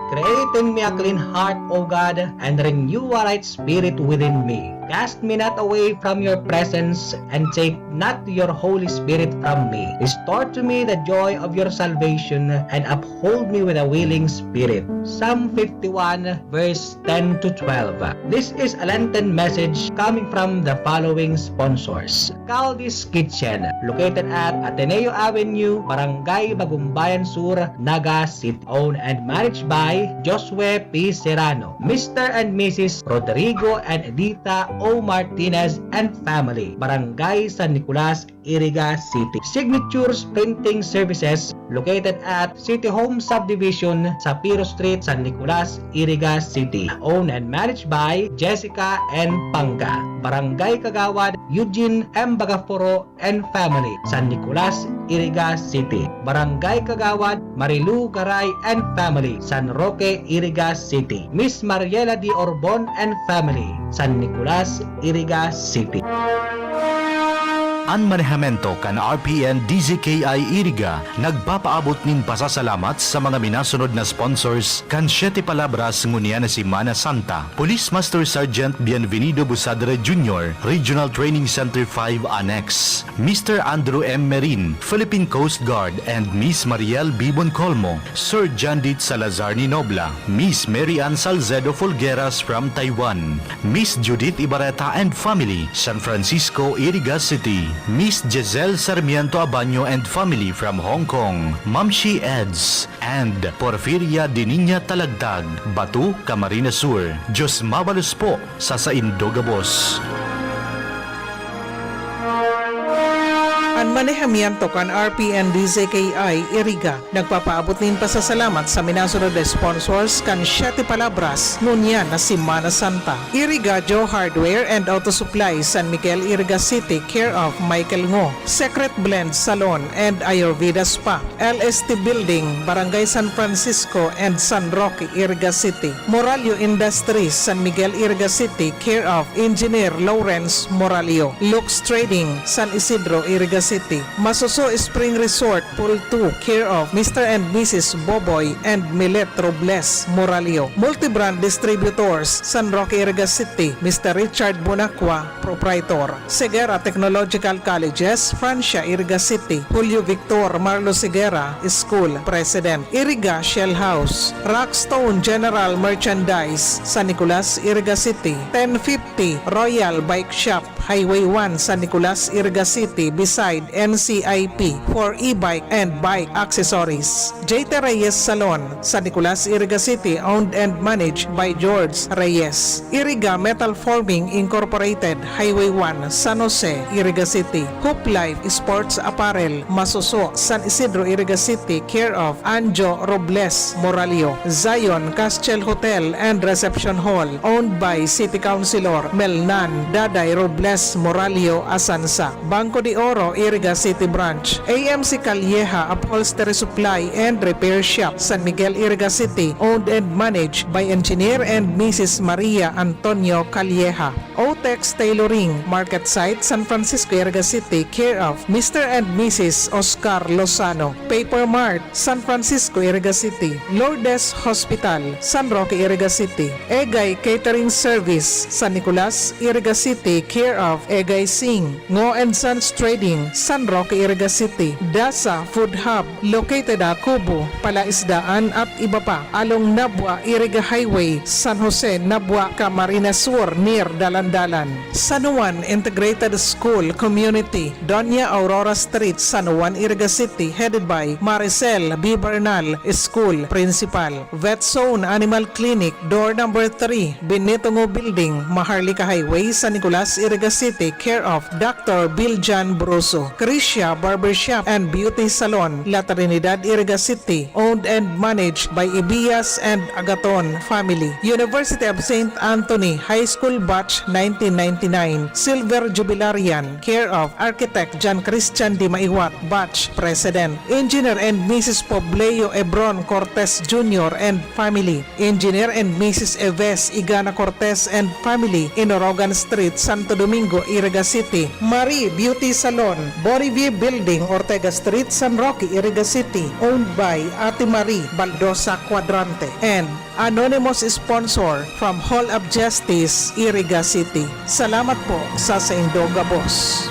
Create in me a clean heart, O God, and renew a right spirit within me. Cast me not away from your presence, and take not your Holy Spirit from me. Restore to me the joy of your salvation, and uphold me with a willing spirit. Psalm fifty-one, verse ten to twelve. This is a Lenten message coming from the following sponsors. Caldi's Kitchen, located at Ateneo Avenue, Barangay Bagumbayan Sur, Naga City. Owned and managed by Josue P Serrano, Mister and Missus Rodrigo and Edita O Martinez and family, Barangay San Nicolas, Iriga City. Signatures Printing Services, located at City Home Subdivision, Sapiro Street, San Nicolas, Iriga City. Owned and managed by Jessica N Panga, Barangay Kagawad Eugene M Bagaforo and family, San Nicolas, Iriga City. Barangay Kagawad Marilu Garay and family, San Roque, Iriga City. Miss Mariela D Orbon and family, San Nicolas, Iriga City. An manehamiento kan R P N D Z K I Iriga nagpapaabot nin pasasalamat sa mga minasunod na sponsors kan Siete Palabras ngunyan na Semana Santa: Police Master Sergeant Bienvenido Busadre Junior, Regional Training Center five Annex, Mister Andrew M Merin, Philippine Coast Guard, and Miss Mariel B Boncolmo, Sir Jandit Salazar Ninobla, Miss Mary Ann Salcedo Folgueras from Taiwan, Miss Judith Ibareta and family, San Francisco, Iriga City, Miss Giselle Sarmiento Abaño and family from Hong Kong, Mamshi Eds, and Porfiria Diniña Talagtag, Batu, Camarines Sur. Diyos mabalos po sa saindo gabos. An manehamiento kan R P N D Z K I Iriga nagpapaabot nin pasasalamat sa minasunod na sponsors kan Siete Palabras ngunyan na Semana Santa: Iriga Joe Hardware and Auto Supply, San Miguel, Iriga City, care of Michael Ngo; Secret Blend Salon and Ayurveda Spa, L S T Building, Barangay San Francisco and San Roque, Iriga City; Moralio Industries, San Miguel, Iriga City, care of Engineer Lawrence Moralio; Lux Trading, San Isidro, Iriga City; Masuso Spring Resort, Pool two, care of Mister and Missus Boboy and Milet Robles Moralio; Multibrand Distributors, San Roque, Iriga City, Mister Richard Bonacqua, proprietor; Segura Technological Colleges, Francia, Iriga City, Julio Victor Marlos Segura School, President; Iriga Shell House, Rockstone General Merchandise, San Nicolas, Iriga City, ten fifty Royal Bike Shop, Highway one, San Nicolas, Iriga City, beside N C I P, for e-bike and bike accessories. J T Reyes Salon, San Nicolas, Iriga City, owned and managed by George Reyes. Iriga Metal Forming Incorporated, Highway one, San Jose, Iriga City. Hoop Life Sports Apparel, Masuso, San Isidro, Iriga City, care of Anjo Robles Moralio. Zion Castiel Hotel and Reception Hall, owned by City Councilor Melnan Daday Robles Moralio Asansa. Banco de Oro, Iriga City Branch. A M C Calleja Upholstery Supply and Repair Shop, San Miguel, Iriga City, owned and managed by Engineer and Missus Maria Antonio Calleja. Otex Tailoring, Market Site, San Francisco, Iriga City, care of Mister and Missus Oscar Lozano. Paper Mart, San Francisco, Iriga City. Lourdes Hospital, San Roque, Iriga City. Egay Catering Service, San Nicolas, Iriga City, care of Egay Singh. Ngo and Sons Trading, San Roque, Iriga City. Dasa Food Hub, located at Cubo, Palaisdaan at iba pa, along Nabua, Iriga Highway, San Jose, Nabua, Camarines Sur, near Dalandalan. San Juan Integrated School Community, Doña Aurora Street, San Juan, Iriga City, headed by Maricel B Bernal, School Principal. Vet Zone Animal Clinic, door number three, Benito Ngo Building, Maharlika Highway, San Nicolas, Iriga City, care of Doctor Biljan Broso. Patricia Barbershop and Beauty Salon, La Trinidad, Iriga City, owned and managed by Ibias and Agaton family. University of Saint Anthony High School Batch nineteen ninety-nine, Silver Jubilarian, care of Architect John Christian Di Maiwat, Batch President. Engineer and Missus Pobleo Ebron Cortez Junior and family. Engineer and Missus Eves Igana Cortez and family, Inorogan Street, Santo Domingo, Iriga City. Marie Beauty Salon, Borivier Building, Ortega Street, San Roque, Iriga City, owned by Ate Marie Baldosa Cuadrante and anonymous sponsor from Hall of Justice, Iriga City. Salamat po sa saindo gabos.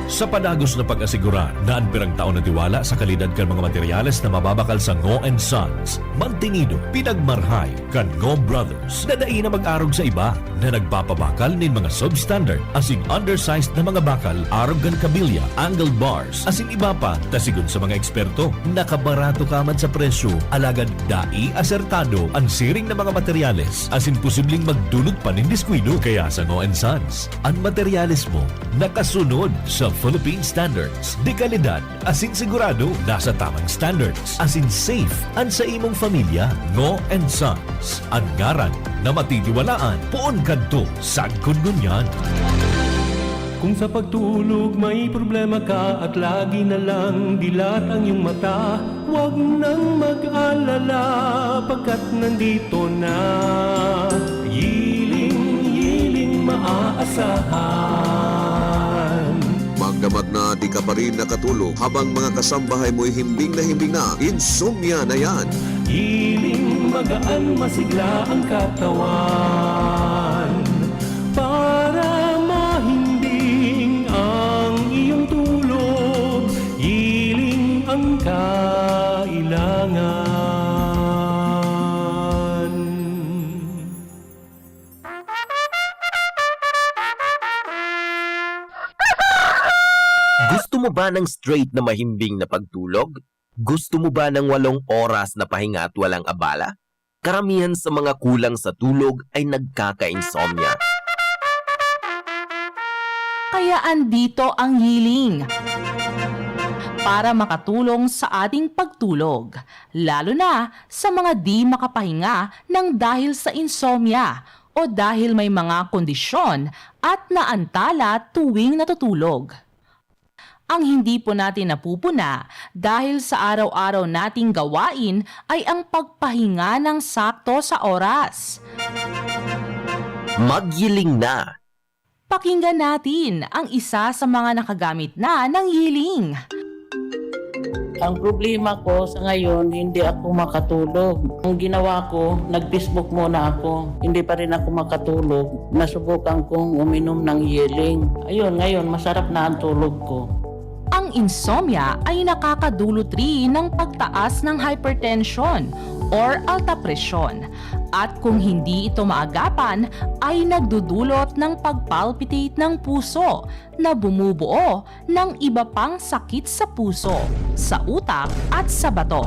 Sa padagos na pag-asigurar na an pirang taon na tiwala sa kalidad kan mga materyales na mababakal sa Ngo and Sons, mantinido, pinagmarhay kan Ngo Brothers na dai na mag-arog sa iba na nagpapabakal nin mga substandard asin undersized na mga bakal arog kan kabilya, angled bars, asin iba pa, ta sigon sa mga eksperto, nakabarato ka man sa presyo, alagad dai asertado an siring na mga materyales asin posibleng magdulot pa nin diskuido. Kaya sa Ngo and Sons, an materyales mo nakasunod sa Philippine standards de kalidad asin sigurado nasa tamang standards asin safe an sa imong pamilya. Ngo and Sons, an ngaran na matitiwalaan poon kadto sagkod ngunyan. Kung sa pagtulog may problema ka at lagi na lang dilat ang iyong mata, huwag nang mag-alala pagkat nandito na Yiling, Yiling maaasahan. Magdamag na di ka pa rin nakatulog habang mga kasambahay mo'y himbing na himbing na, insomnia na yan. Yiling magaan masigla ang katawan para mahimbing ang iyong tulog. Yiling ang kailangan. Gusto mo ba ng straight na mahimbing na pagtulog? Gusto mo ba ng walong oras na pahinga at walang abala? Karamihan sa mga kulang sa tulog ay nagkaka-insomnia. Kaya andito ang Yiling para makatulong sa ating pagtulog, lalo na sa mga di makapahinga ng dahil sa insomnia o dahil may mga kondisyon at naantala tuwing natutulog. Ang hindi po natin napupuna dahil sa araw-araw nating gawain ay ang pagpahinga ng sakto sa oras. Magyiling na! Pakinggan natin ang isa sa mga nakagamit na ng Yiling. Ang problema ko sa ngayon, hindi ako makatulog. Ang ginawa ko, nag-Facebook muna ako. Hindi pa rin ako makatulog. Nasubukan kong uminom ng Yiling. Ayun, ngayon, masarap na ang tulog ko. Ang insomnia ay nakakadulot rin ng pagtaas ng hypertension or alta presyon. At kung hindi ito maagapan, ay nagdudulot ng pagpalpitate ng puso na bumubuo ng iba pang sakit sa puso, sa utak at sa bato.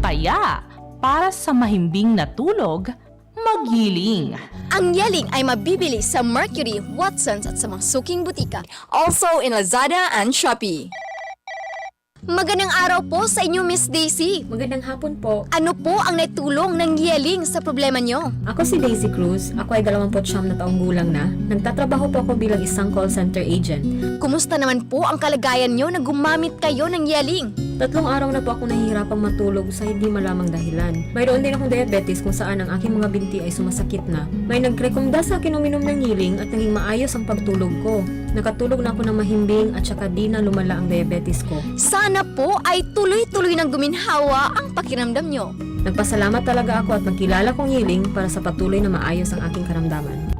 Kaya, para sa mahimbing na tulog, magyiling. Ang Yiling ay mabibili sa Mercury, Watsons at sa mga suking butika. Also in Lazada and Shopee. Magandang araw po sa inyo, Miss Daisy. Magandang hapon po. Ano po ang naitulong ng Yiling sa problema nyo? Ako si Daisy Cruz. Ako ay dalawampu't siyam na taong gulang na. Nagtatrabaho po ako bilang isang call center agent. Kumusta naman po ang kalagayan nyo na gumamit kayo ng Yiling? Tatlong araw na po ako nahihirapang matulog sa hindi malamang dahilan. Mayroon din akong diabetes kung saan ang aking mga binti ay sumasakit na. May nagrekomenda sa akin uminom ng Yiling at naging maayos ang pagtulog ko. Nakatulog na ako ng mahimbing at saka di na lumala ang diabetes ko. Sana po ay tuloy-tuloy nang guminhawa ang pakiramdam nyo. Nagpasalamat talaga ako at nagkilala kong Yiling para sa patuloy na maayos ang aking karamdaman.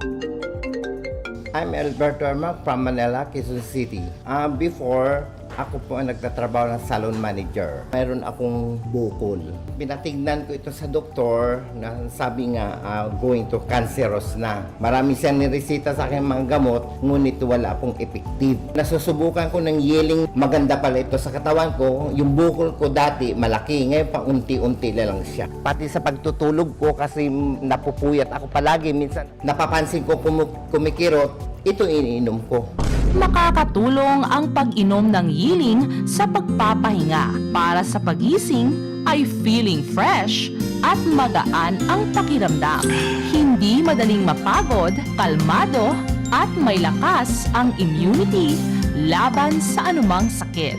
I'm Alberto Ermac from Manila, Quezon City. Ah, before, ako po ang nagtatrabaho ng salon manager. Mayroon akong bukol. Pinatignan ko ito sa doktor na sabi nga, ah, going to cancerous na. Marami siyang niresita sa akin mga gamot, ngunit wala pong effective. Nasusubukan ko ng Yiling, maganda pala ito sa katawan ko. Yung bukol ko dati, malaki. Ngayon, paunti-unti na lang siya. Pati sa pagtutulog ko, kasi napupuyat ako palagi. Minsan, napapansin ko kumu- kumikirot, ito iniinom ko. Makakatulong ang pag-inom ng Yiling sa pagpapahinga. Para sa pagising ay feeling fresh at magaan ang pakiramdam. Hindi madaling mapagod, kalmado, at may lakas ang immunity laban sa anumang sakit.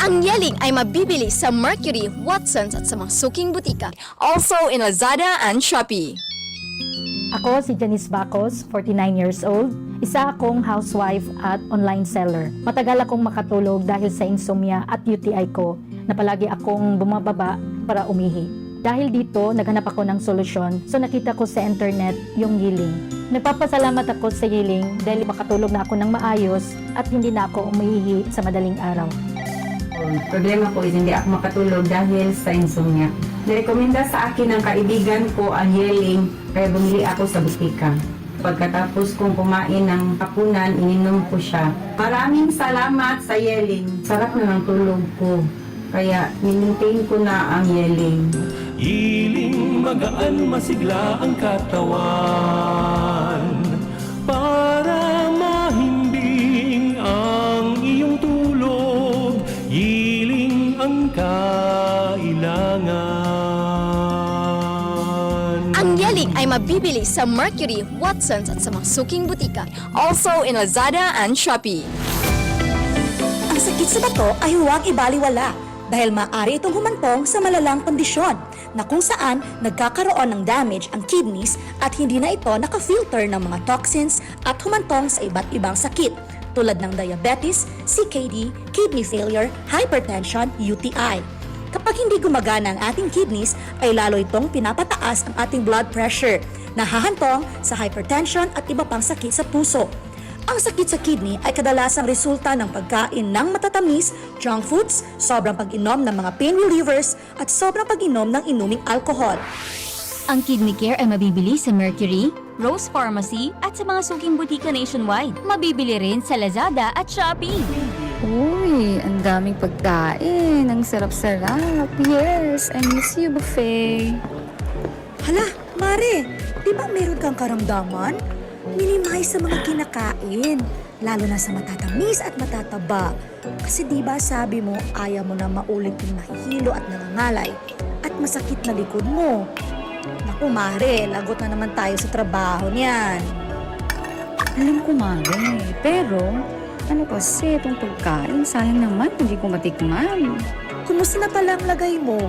Ang Yeling ay mabibili sa Mercury, Watsons at sa mga suking butika. Also in Lazada and Shopee. Ako si Janice Bacos, forty-nine years old. Isa akong housewife at online seller. Matagal akong makatulog dahil sa insomnia at U T I ko na palagi akong bumababa para umihi. Dahil dito, naghanap ako ng solusyon, so nakita ko sa internet yung Yiling. Nagpapasalamat ako sa Yiling dahil makatulog na ako ng maayos at hindi na ako umiihi sa madaling araw. Ang problema ko is hindi ako makatulog dahil sa insomnia. Nirekomenda sa akin ng kaibigan ko ang Yeling, kaya bumili ako sa butika. Pagkatapos kong kumain ng hapunan, ininom ko siya. Maraming salamat sa Yeling. Sarap na ng tulog ko. Kaya, ninintain ko na ang Yeling. Hiling magaan masigla ang katawan. Para mahimbing ang iyong tulog, hiling ang kailangan. Ang Yeling ay mabibili sa Mercury, Watsons at sa mga suking butika. Also in Lazada and Shopee. Ang sakit sa bato ay huwag ibaliwala dahil maaari itong humantong sa malalang kondisyon na kung saan nagkakaroon ng damage ang kidneys at hindi na ito nakafilter ng mga toxins at humantong sa iba't ibang sakit tulad ng diabetes, C K D, kidney failure, hypertension, U T I. Kapag hindi gumagana ang ating kidneys, ay lalo itong pinapataas ang ating blood pressure, nahahantong sa hypertension at iba pang sakit sa puso. Ang sakit sa kidney ay kadalasang resulta ng pagkain ng matatamis, junk foods, sobrang pag-inom ng mga pain relievers, at sobrang pag-inom ng inuming alkohol. Ang Kidney Care ay mabibili sa Mercury, Rose Pharmacy at sa mga suking butika nationwide. Mabibili rin sa Lazada at Shopee. Uy, ang daming pagkain. Ang sarap-sarap. Yes, I miss you, buffet. Hala, Mare, di ba meron kang karamdaman? Minimize sa mga kinakain, lalo na sa matatamis at matataba. Kasi di ba sabi mo, ayaw mo na maulit yung mahihilo at nangangalay at masakit na likod mo. Naku, Mare, lagot na naman tayo sa trabaho niyan. Alam ko, Mare. Pero, ano kasi itong pagkain? Sayang naman, hindi ko matikman. Kumusta na pala ang lagay mo?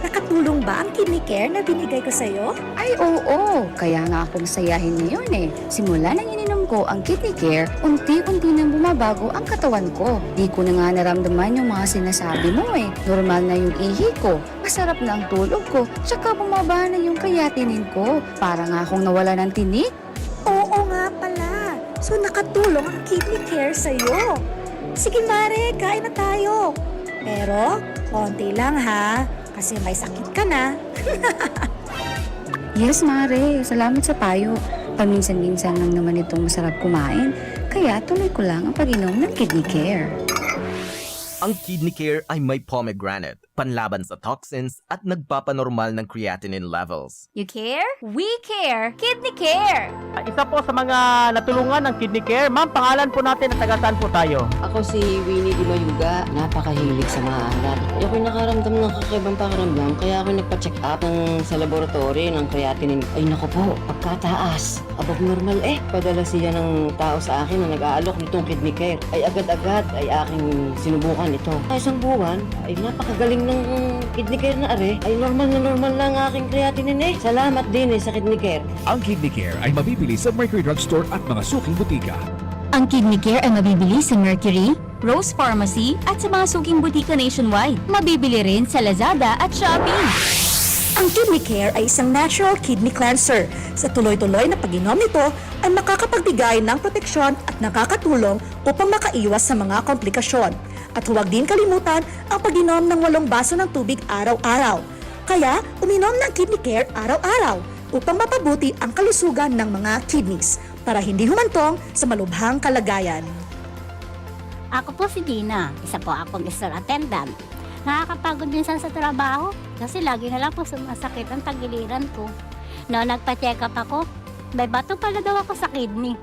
Nakatulong ba ang kidney care na binigay ko sa'yo? Ay, oo! Kaya nga ako masayahin ngayon eh. Simula nang ininom ko ang Kidney Care, unti-unti nang bumabago ang katawan ko. Di ko na nga naramdaman yung mga sinasabi mo eh. Normal na yung ihi ko, masarap na ang tulog ko, tsaka bumaba na yung creatinine ko. Para nga akong nawala ng tinik. Oo nga pala. So nakatulong ang kidney care sa'yo. Sige Mare, kain na tayo. Pero, konti lang ha. Kasi may sakit ka na. Yes, Mare. Salamat sa payo. Paminsan-minsan lang naman itong masarap kumain. Kaya tuloy ko lang ang pag-inom ng Kidney Care. Ang Kidney Care ay may pomegranate, panlaban sa toxins at nagpapanormal ng creatinine levels. You care? We care! Kidney Care! Isa po sa mga natulungan ng Kidney Care. Ma'am, pangalan po natin at taga saan po tayo? Ako si Winnie Di Mayuga, napakahilig sa maalat. Ako'y nakaramdam ng kakaibang pakiramdam, kaya ako nagpa-check up ng, sa laboratory ng creatinine. Ay naku po, pagkataas. Abang normal eh. Padala siya ng tao sa akin na nag-aalok nitong Kidney Care. Ay agad-agad ay aking sinubukan ito. Sa isang buwan, ay napakagaling ng Kidney Care na are. Ay normal na normal na ang aking creatinine eh. Salamat din eh sa Kidney Care. Ang Kidney Care ay mabibili sa Mercury Drugstore at mga suking butika. Ang Kidney Care ay mabibili sa Mercury, Rose Pharmacy at sa mga suking butika nationwide. Mabibili rin sa Lazada at Shopee. Ang Kidney Care ay isang natural kidney cleanser. Sa tuloy-tuloy na pag-inom nito, ay makakapagbigay ng proteksyon at nakakatulong upang makaiwas sa mga komplikasyon. At huwag din kalimutan ang pag-inom ng walong baso ng tubig araw-araw. Kaya, uminom ng Kidney Care araw-araw upang mapabuti ang kalusugan ng mga kidneys para hindi humantong sa malubhang kalagayan. Ako po si Dina, isa po akong store attendant. Nakakapagod minsan sa trabaho kasi lagi na lang po sumasakit ang tagiliran ko. Noon nagpa-check up ako, may bato pala daw ako sa kidney.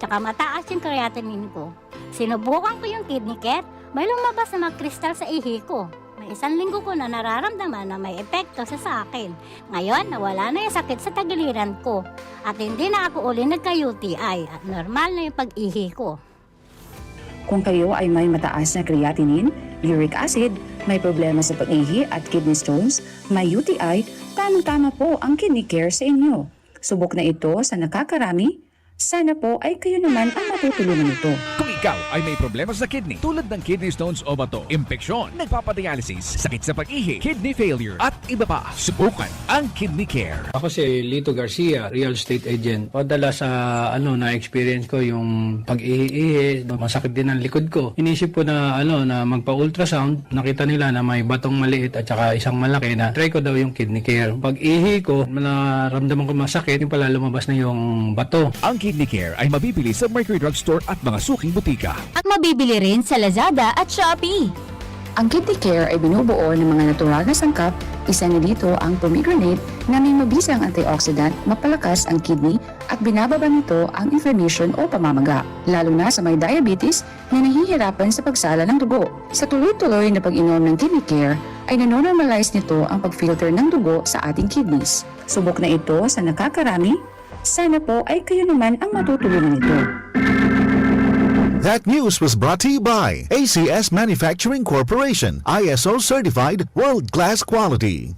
Tsaka mataas yung creatinine ko. Sinubukan ko yung Kidney Care, may lumabas na mga kristal sa ihi ko. May isang linggo ko na nararamdaman na may epekto sa, sa akin. Ngayon, nawala na yung sakit sa tagiliran ko. At hindi na ako uli nagka-U T I at normal na yung pag-ihi ko. Kung kayo ay may mataas na creatinine, uric acid, may problema sa pag-ihi at kidney stones, may U T I, tamang-tama po ang Kidney Care sa inyo. Subok na ito sa nakakarami. Sana po ay kayo naman ang matutulungan nito. Kung ikaw ay may problema sa kidney, tulad ng kidney stones o bato, impeksyon, nagpapadialysis, sakit sa pag-ihi, kidney failure, at iba pa, subukan ang Kidney Care. Ako si Lito Garcia, real estate agent. Padala sa, ano, na-experience ko yung pag-ihi-ihi, masakit din ang likod ko. Inisip ko na, ano, na magpa-ultrasound. Nakita nila na may batong maliit at saka isang malaki na try ko daw yung Kidney Care. Pag-ihi ko, naramdaman ko masakit, yung pala lumabas na yung bato. Ang Kidney Care ay mabibili sa Mercury Drug Store at mga suking butika. At mabibili rin sa Lazada at Shopee. Ang Kidney Care ay binubuo ng mga natural na sangkap, isa na dito ang pomegranate na may mabisang antioxidant, mapalakas ang kidney at binababa nito ang inflammation o pamamaga, lalo na sa may diabetes na nahihirapan sa pagsala ng dugo. Sa tuloy-tuloy na pag-inom ng Kidney Care ay nanonormalize nito ang pag-filter ng dugo sa ating kidneys. Subok na ito sa nakakarami. Sana po ay kayo naman ang matutulungan nito. That news was brought to you by A C S Manufacturing Corporation, I S O certified, world-class quality.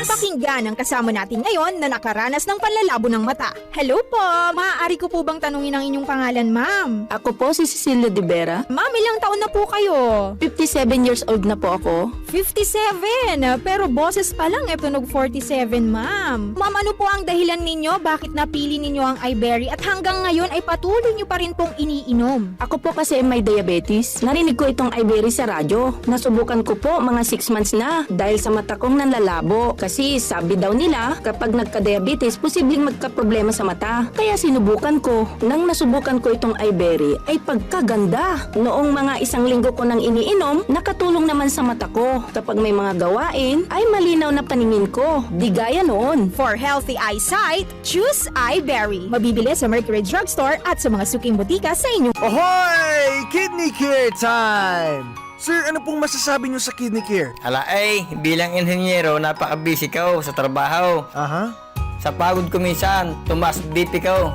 Pakinggan ang kasama natin ngayon na nakaranas ng panlalabo ng mata. Hello po! Maaari ko po bang tanungin ang inyong pangalan, ma'am? Ako po si Cecilia de Vera. Ma'am, ilang taon na po kayo? Fifty-seven years old na po ako. Fifty-seven? Pero boses pa lang, eh, tunog forty-seven, ma'am. Ma'am, ano po ang dahilan ninyo? Bakit napili ninyo ang Iberry? At hanggang ngayon ay patuloy nyo pa rin pong iniinom? Ako po kasi may diabetes. Narinig ko itong Iberry sa radyo. Nasubukan ko po mga six months na dahil sa mata kong nanlalabo. Kasi sabi daw nila, kapag nagka-diabetes, posibleng magkaproblema sa mata. Kaya sinubukan ko. Nang nasubukan ko itong Iberry, ay pagkaganda! Noong mga isang linggo ko nang iniinom, nakatulong naman sa mata ko. Kapag may mga gawain, ay malinaw na paningin ko. Di gaya noon. For healthy eyesight, choose Iberry. Mabibili sa Mercury Drugstore at sa mga suking butika sa inyo. Ohoy! Kidney Care time! Sir, ano pong masasabi niyo sa Kidney Care? Ala ay, bilang inhenyero, napaka-busy ko sa trabaho. Aha. Sa pagod ko minsan, tumaas B P ko.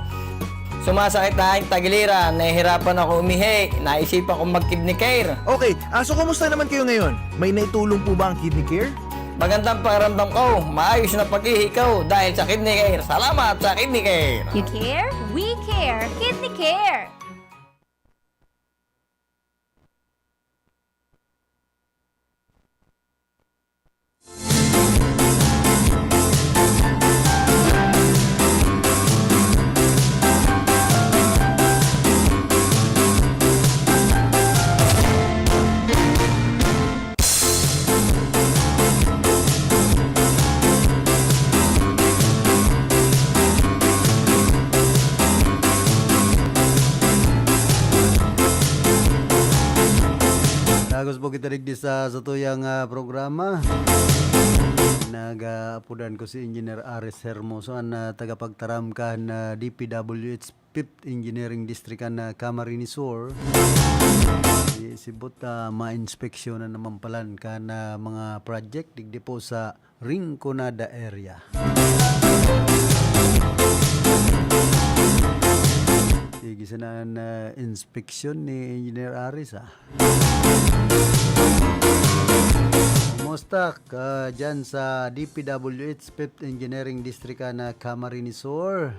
Sumasakit na ang tagiliran, nahihirapan ako umihi, naisipan kong mag-Kidney Care. Okay, ah, so kumusta naman kayo ngayon? May naitulong po ba ang Kidney Care? Magandang pakiramdam ko, maayos na pag-ihi ko dahil sa Kidney Care. Salamat sa Kidney Care! You care? We care! Kidney Care! Dagos po kita digdi sa satuyang, ah, programa. Nag-aapodan ko si Engineer Aris Hermoso, an, ah, tagapagtaram kan, ah, D P W H Fifth Engineering District kan, ah, Camarines Sur. Isibot, ah, mainspeksyonan naman palan kan, ah, mga project digdi po sa Rinconada area. Sige, sana an, ah, inspeksyon ni Engineer Aris, ah. Kumusta ka dyan sa D P W H Fifth Engineering District kan Camarines Sur?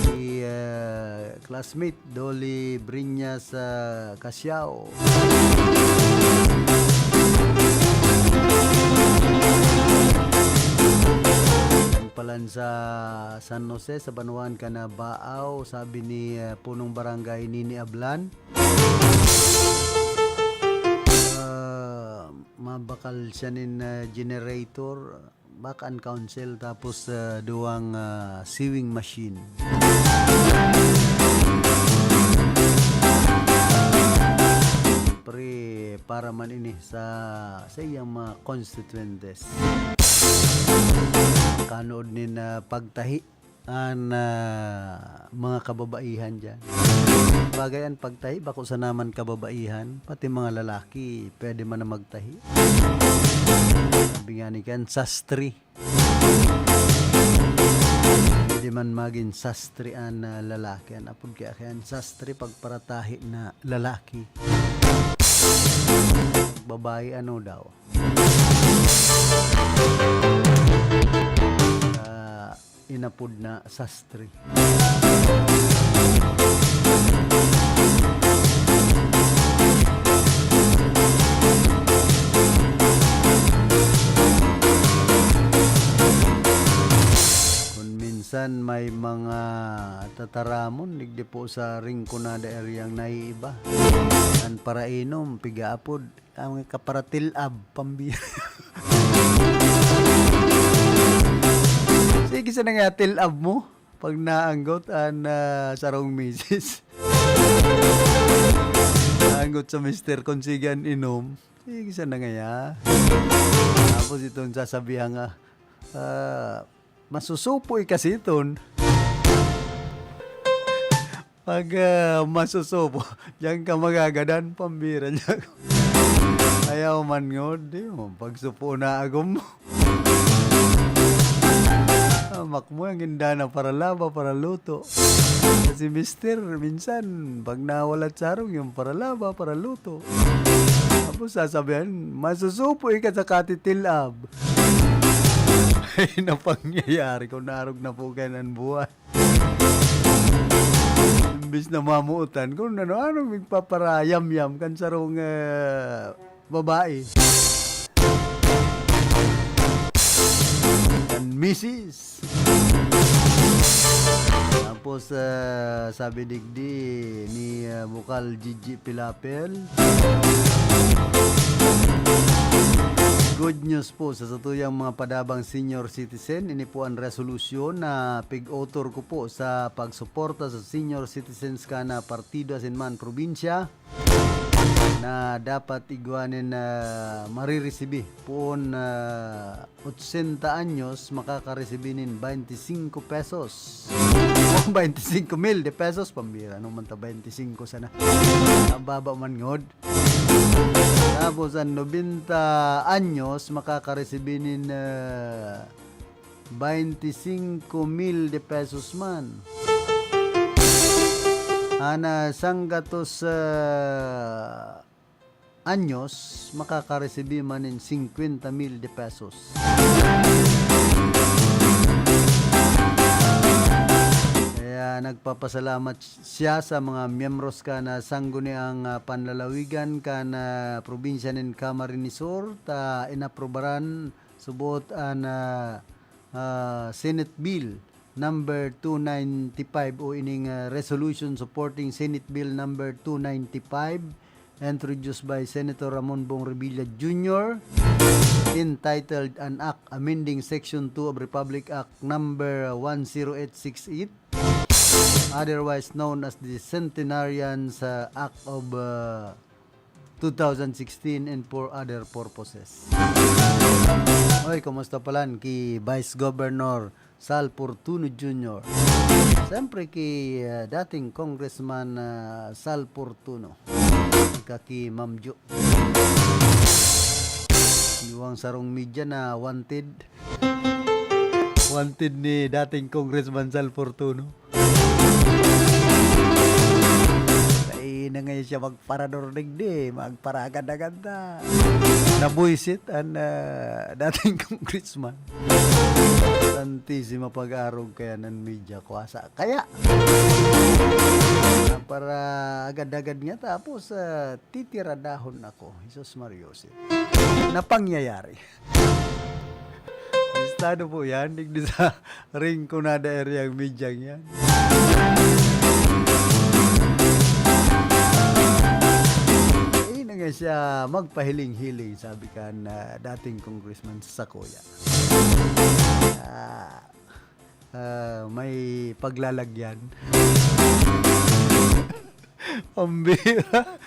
Si, ah, classmate Dolly Briñas, ah, Casiao. Palan sa San Jose, sa banwaan kan Baao, sabi ni, ah, punong barangay Nini Ablan. Ah, mabakal siya nin, ah, generator, back and council, tapos, ah, duwang, ah, sewing machine. Pre, para man ini sa, sa iyang mga constituentes. Kanood nin, ah, pagtahi an, ah, mga kababaihan diyan. Bagay an pagtahi, bako sana man kababaihan, pati mga lalaki, pwede man na magtahi. Sabi nga ni kan, sastri. Pwede man magin sastri an, ah, lalaki. An apod kaya, kaya an sastri, pagparatahi na lalaki. Babae, ano daw? Ah, inapod na sastri. Kun minsan may mga tataramon, digdi po sa Rinconada area ang naiiba. An parainom, piga apod. Ang kaparatilab, pambi-, sige sana nga, tilab mo. Pag naanggot an, ah, sarong misis. Naanggot sa mister kung sige an inom. Sige sana nga, ya. Tapos itong sasabihan nga, ah, masusupoy kasi iton. Pag, ah, masusubo, diyan ka magagadan, pambira niya. Ayaw man ngod, di mo, pagsupo na agom mo. Amak mo, ang inda na paralaba, paraluto. Kasi mister, minsan, pag nawalat sarong, yung paralaba, paraluto. Tapos sasabihan, "Masusupo ka sa katitilab." Ay, napangyayari kung narog na po kayo ng buhay. Imbis na mamuotan, kung ano-ano, magpaparayam-yam kan sarong, eh, babae. Kan misis. Tapos, eh, sabi digdi ni, eh, Bukal Gigi Pilapel, good news po sa satuyang mga padabang senior citizen. Ini po ang resolusyon na pig-author ko po sa pagsuporta sa senior citizens kan partido asin man probinsya na dapat igwa nin, ah, mariresibi. Poon, ah, otsenta anyos, makakaresibi nin baynti singko pesos. Baynti singko mil de pesos, pambira, ano man ta, baynti singko sana. Ang baba man ngod. Tapos, ang nobenta anyos, makakaresibi nin, ah, baynti singko mil de pesos man. An, ah, sanggatos, ah, anyos, makakaresibi man nin singkwenta mil de pesos. Kaya nagpapasalamat siya sa mga miyembros kan, ah, Sangguniang, ah, Panlalawigan kan, ah, probinsya nin Camarines Sur, ta inaprobaran subot an, ah, ah, Senate Bill number two ninety-five o ining, ah, resolution supporting Senate Bill number two ninety-five, introduced by Senator Ramon Bong Revilla Junior, entitled An Act Amending Section two of Republic Act number one zero eight six eight, otherwise known as the Centenarians, ah, Act of, ah, two thousand sixteen and for other purposes. Oy, kumusta palan ki Vice Governor Sal Fortuno Junior? Siyempre ki, ah, dating Congressman, ah, Sal Fortuno. Saka ki Ma'am Jo. Yung sarong media na wanted. Wanted ni dating Congressman Sal Fortuno. Ay, na ngayon siya magparador digdi, magparagad-agad na. Nabuisit an, ah, dating congressman. Santisima pag-arog kaya ng media kwasa. Kaya, para agad-agad nga tapos, ah, titiradahon ako. Jesus Mario Joseph. Napangyayari. Listado po yan. Digdi sa Rinconada area ang medyang yan. Eh, na nga siya magpahiling-hiling, sabi kan dating congressman sa Sakuya. Ah, ah, may paglalagyan. Pambira.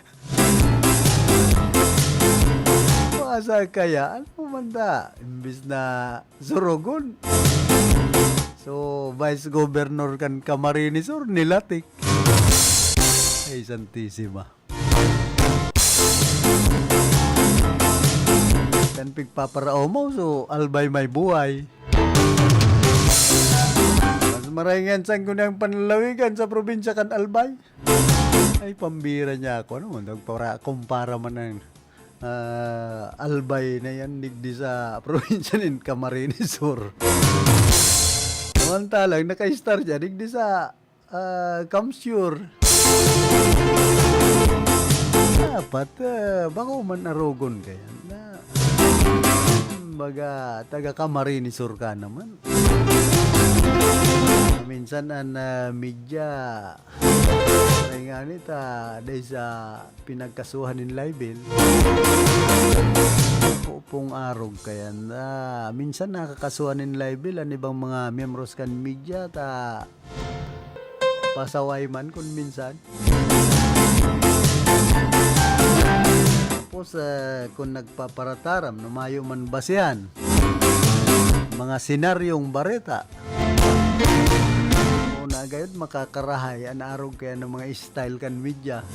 Masa kaya? Ano man ta? Imbis na surugon, So, Vice Governor kan Camarines Sur, nilatik. Ay, Santisima. Kan pigpaparaomaw, so, Albay may buhay. Mas maray ngunyan san ko niyang panlalawigan sa probinsya kan Albay. Ay, pambira niya ako, ano? Nagpara-, kumpara man ang, ah, Albay na yan, digdi sa probinsya nin Camarines Sur. Samantalang naka-star siya, digdi sa, ah, Camsur. Dapat, ah, bako man arogon kaya na, baga, taga Camarines Sur ka naman. Minsan, an, ah, media, ay nga ni ta, dahil sa pinagkasuhan nin libel, ako pong arog kaya na, minsan nakakasuhan nin libel an ibang mga miyembros kan media, ta pasaway man kun minsan. Tapos, eh, kung nagpaparataram na mayo man basihan, mga senaryong bareta, o na gayod makakarahay an arog kaya ng mga style kan media.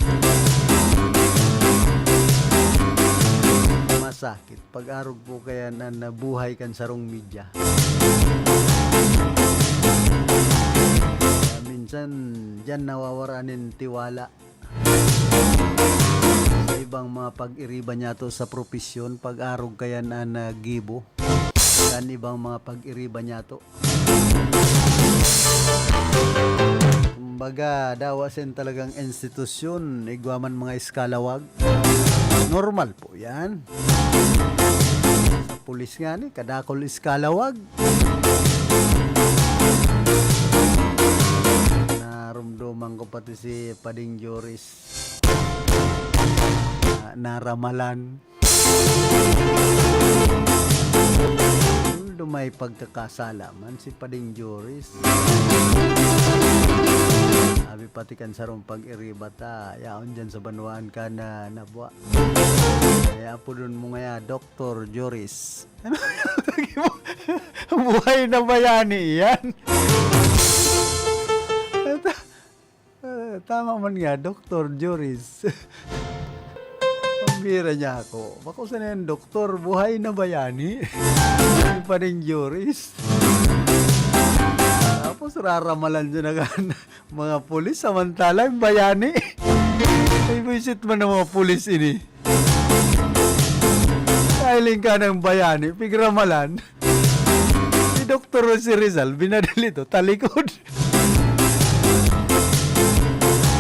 Masakit. Pag-arog po kaya na nabuhay kan sarong media. Minsan, diyan nawawara nin tiwala sa ibang mga pag-iriba niyato sa propesyon, pag-arog kaya na nagibo kan ibang mga pag-iriba niyato. Kumbaga, dawa sin talagang institusyon, igwa man mga eskalawag. Normal po yan. Sa pulis nga ni, kadakol eskalawag. Narumduman ko pati si Pading Joris. Na, naramalan. Although may pagkakasala man si Pading Joris. Abi pati kan sarong pag-iriba ta, yaon dyan sa banwaan ka na nabwa. Kaya apodon mo ngaya, Doktor Joris. Ano? Buhay na bayani yan. Ah, tama man nga, Doktor Joris. Pambira niya ako. Bako sana yan, Doktor, buhay na bayani. Yung pa rin Joris. Tapos raramalan siya na kan mga pulis, samantala yung bayani. Ay, buisit man ng mga pulis ini. Kahiling ka ng bayani, pigramalan. Si Doktor Jose Rizal, binadil ito, talikod.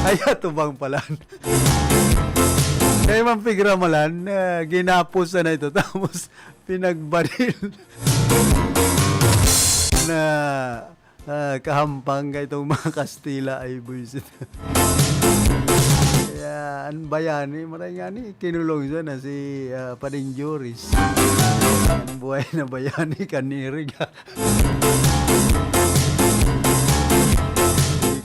Ay, atubang pala. Kaya man pigramalan, eh, ginapusan na ito. Tapos, pinagbadil na, ah, kahampang ka itong mga Kastila ay buisit. Kaya, ang bayani, maray nga ni, kinulong siya na si, ah, Pading Joris. Ang buhay na bayani, kaniriga.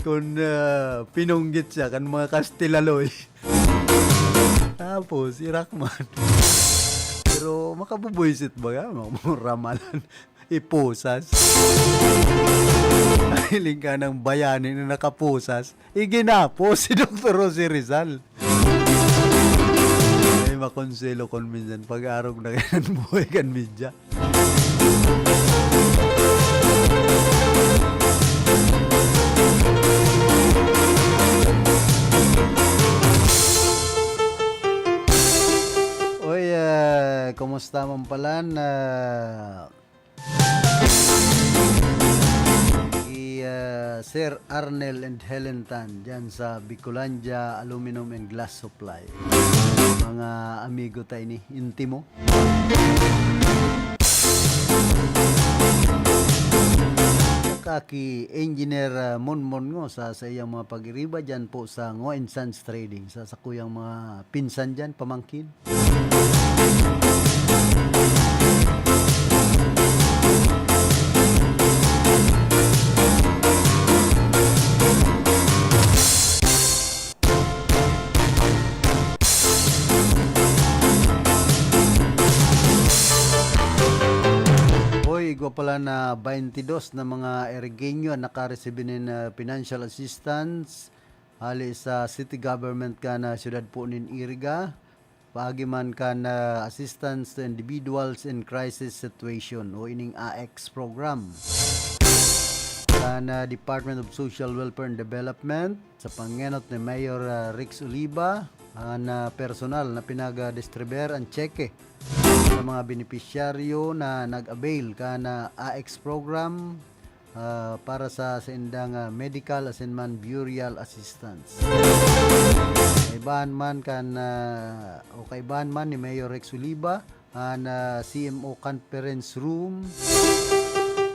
Kun, ah, pinunggit siya kan mga Kastilaloy. Tapos, irak man. Pero makabubuisit ba ka? Makamuramalan. Iposas. Hiling ka ng bayani na nakapusas. Iginapos si Doktor Jose Rizal. Ay, makonselo kon minsan pag-arog na kailan buhay kan media. Oy, ah, kumusta man pala na i, ah, Sir Arnel and Helen Tan dyan sa Bicolandia Aluminum and Glass Supply. Mga amigo tayo ni intimo. Saka ki Engineer, ah, Monmon Ngo sa, sa iyang mga pag-iriba dyan po sa Ngo and Sons Trading, sa sakuyang mga pinsan dyan, pamangkin. Hoy, Igwa pala na twenty-dos na mga Irigeño an nakaresibi nin, ah, financial assistance hali sa city government kan, ah, siyudad po nin Iriga. Paagi man kan, ah, assistance to individuals in crisis situation o ining A X program kan, ah, Department of Social Welfare and Development, sa pangenot ni Mayor, ah, Rex Oliva, an, ah, personal na pinag-distribuer an tseke sa mga benepisyaryo na nag-avail kan, ah, A X program, ah, para sa saindang, ah, medical asin man burial assistance. Kaibahan man kan, ah, o kaibahan man ni Mayor Rex Oliva, an, ah, C M O Conference Room,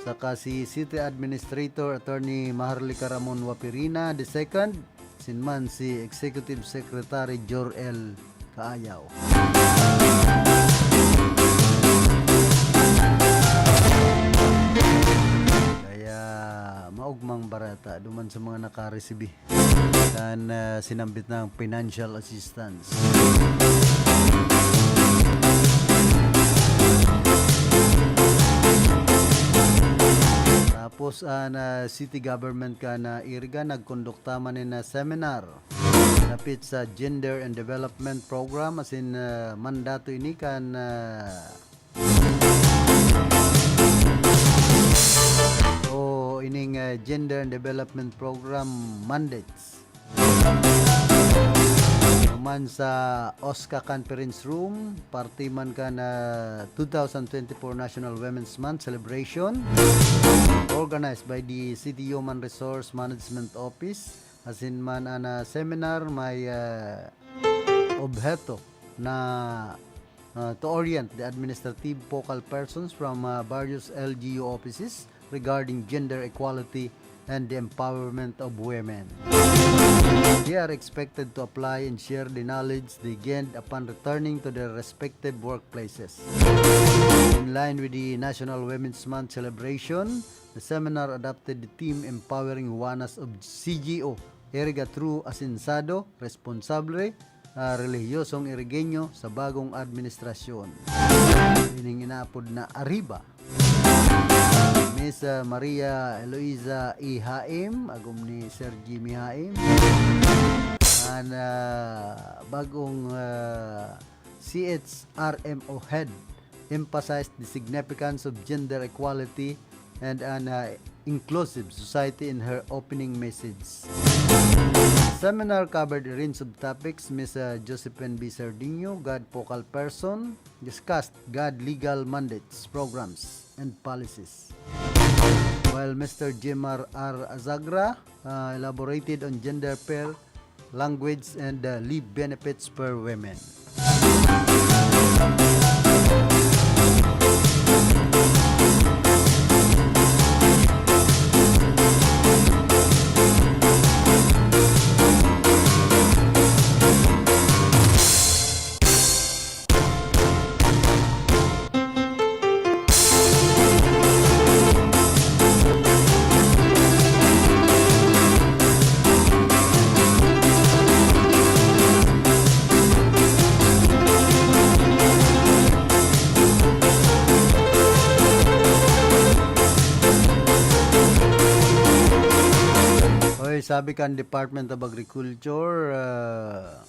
saka si City Administrator Attorney Maharlika Ramon Wapirina the second, asin man si Executive Secretary Jor-el Kaayaw. Kaya maugmang bareta duman sa mga nakaresibi kan, ah, sinambit na financial assistance. Tapos, ah, na city government kan Iriga, nagkondukta man nin seminar dapit sa Gender and Development Program, asin, ah, mandato ini kan, ah, o ining, ah, Gender and Development Program mandates. Duman sa OSCA Conference Room, parte man kan, ah, two thousand twenty-four National Women's Month celebration, organized by the City Human Resource Management Office. Asin man an, ah, seminar may, ah, obheto na, ah, to orient the administrative focal persons from, ah, various L G U offices regarding gender equality and the empowerment of women. They are expected to apply and share the knowledge they gained upon returning to their respective workplaces. In line with the National Women's Month celebration, the seminar adopted the theme Empowering Juanas of C G O, Iriga through Asinsado, Responsable, ah, Relihiyosong Irigeño sa Bagong Administrasyon. Ining inaapod na Arriba. Miss, ah, Maria Eloisa E. Haim, agom ni Sir Jimmy Haim. An, ah, bagong, ah, C H R M O head emphasized the significance of gender equality and an, uh, inclusive society in her opening message. Seminar covered a range of topics. Miss, uh, Josephine B. Sardiño, GAD focal person, discussed GAD legal mandates, programs, and policies. While Mister Jimar R. Azagra, uh, elaborated on gender pay, language, and, uh, leave benefits for women. Oy, sabi kan Department of Agriculture, ah,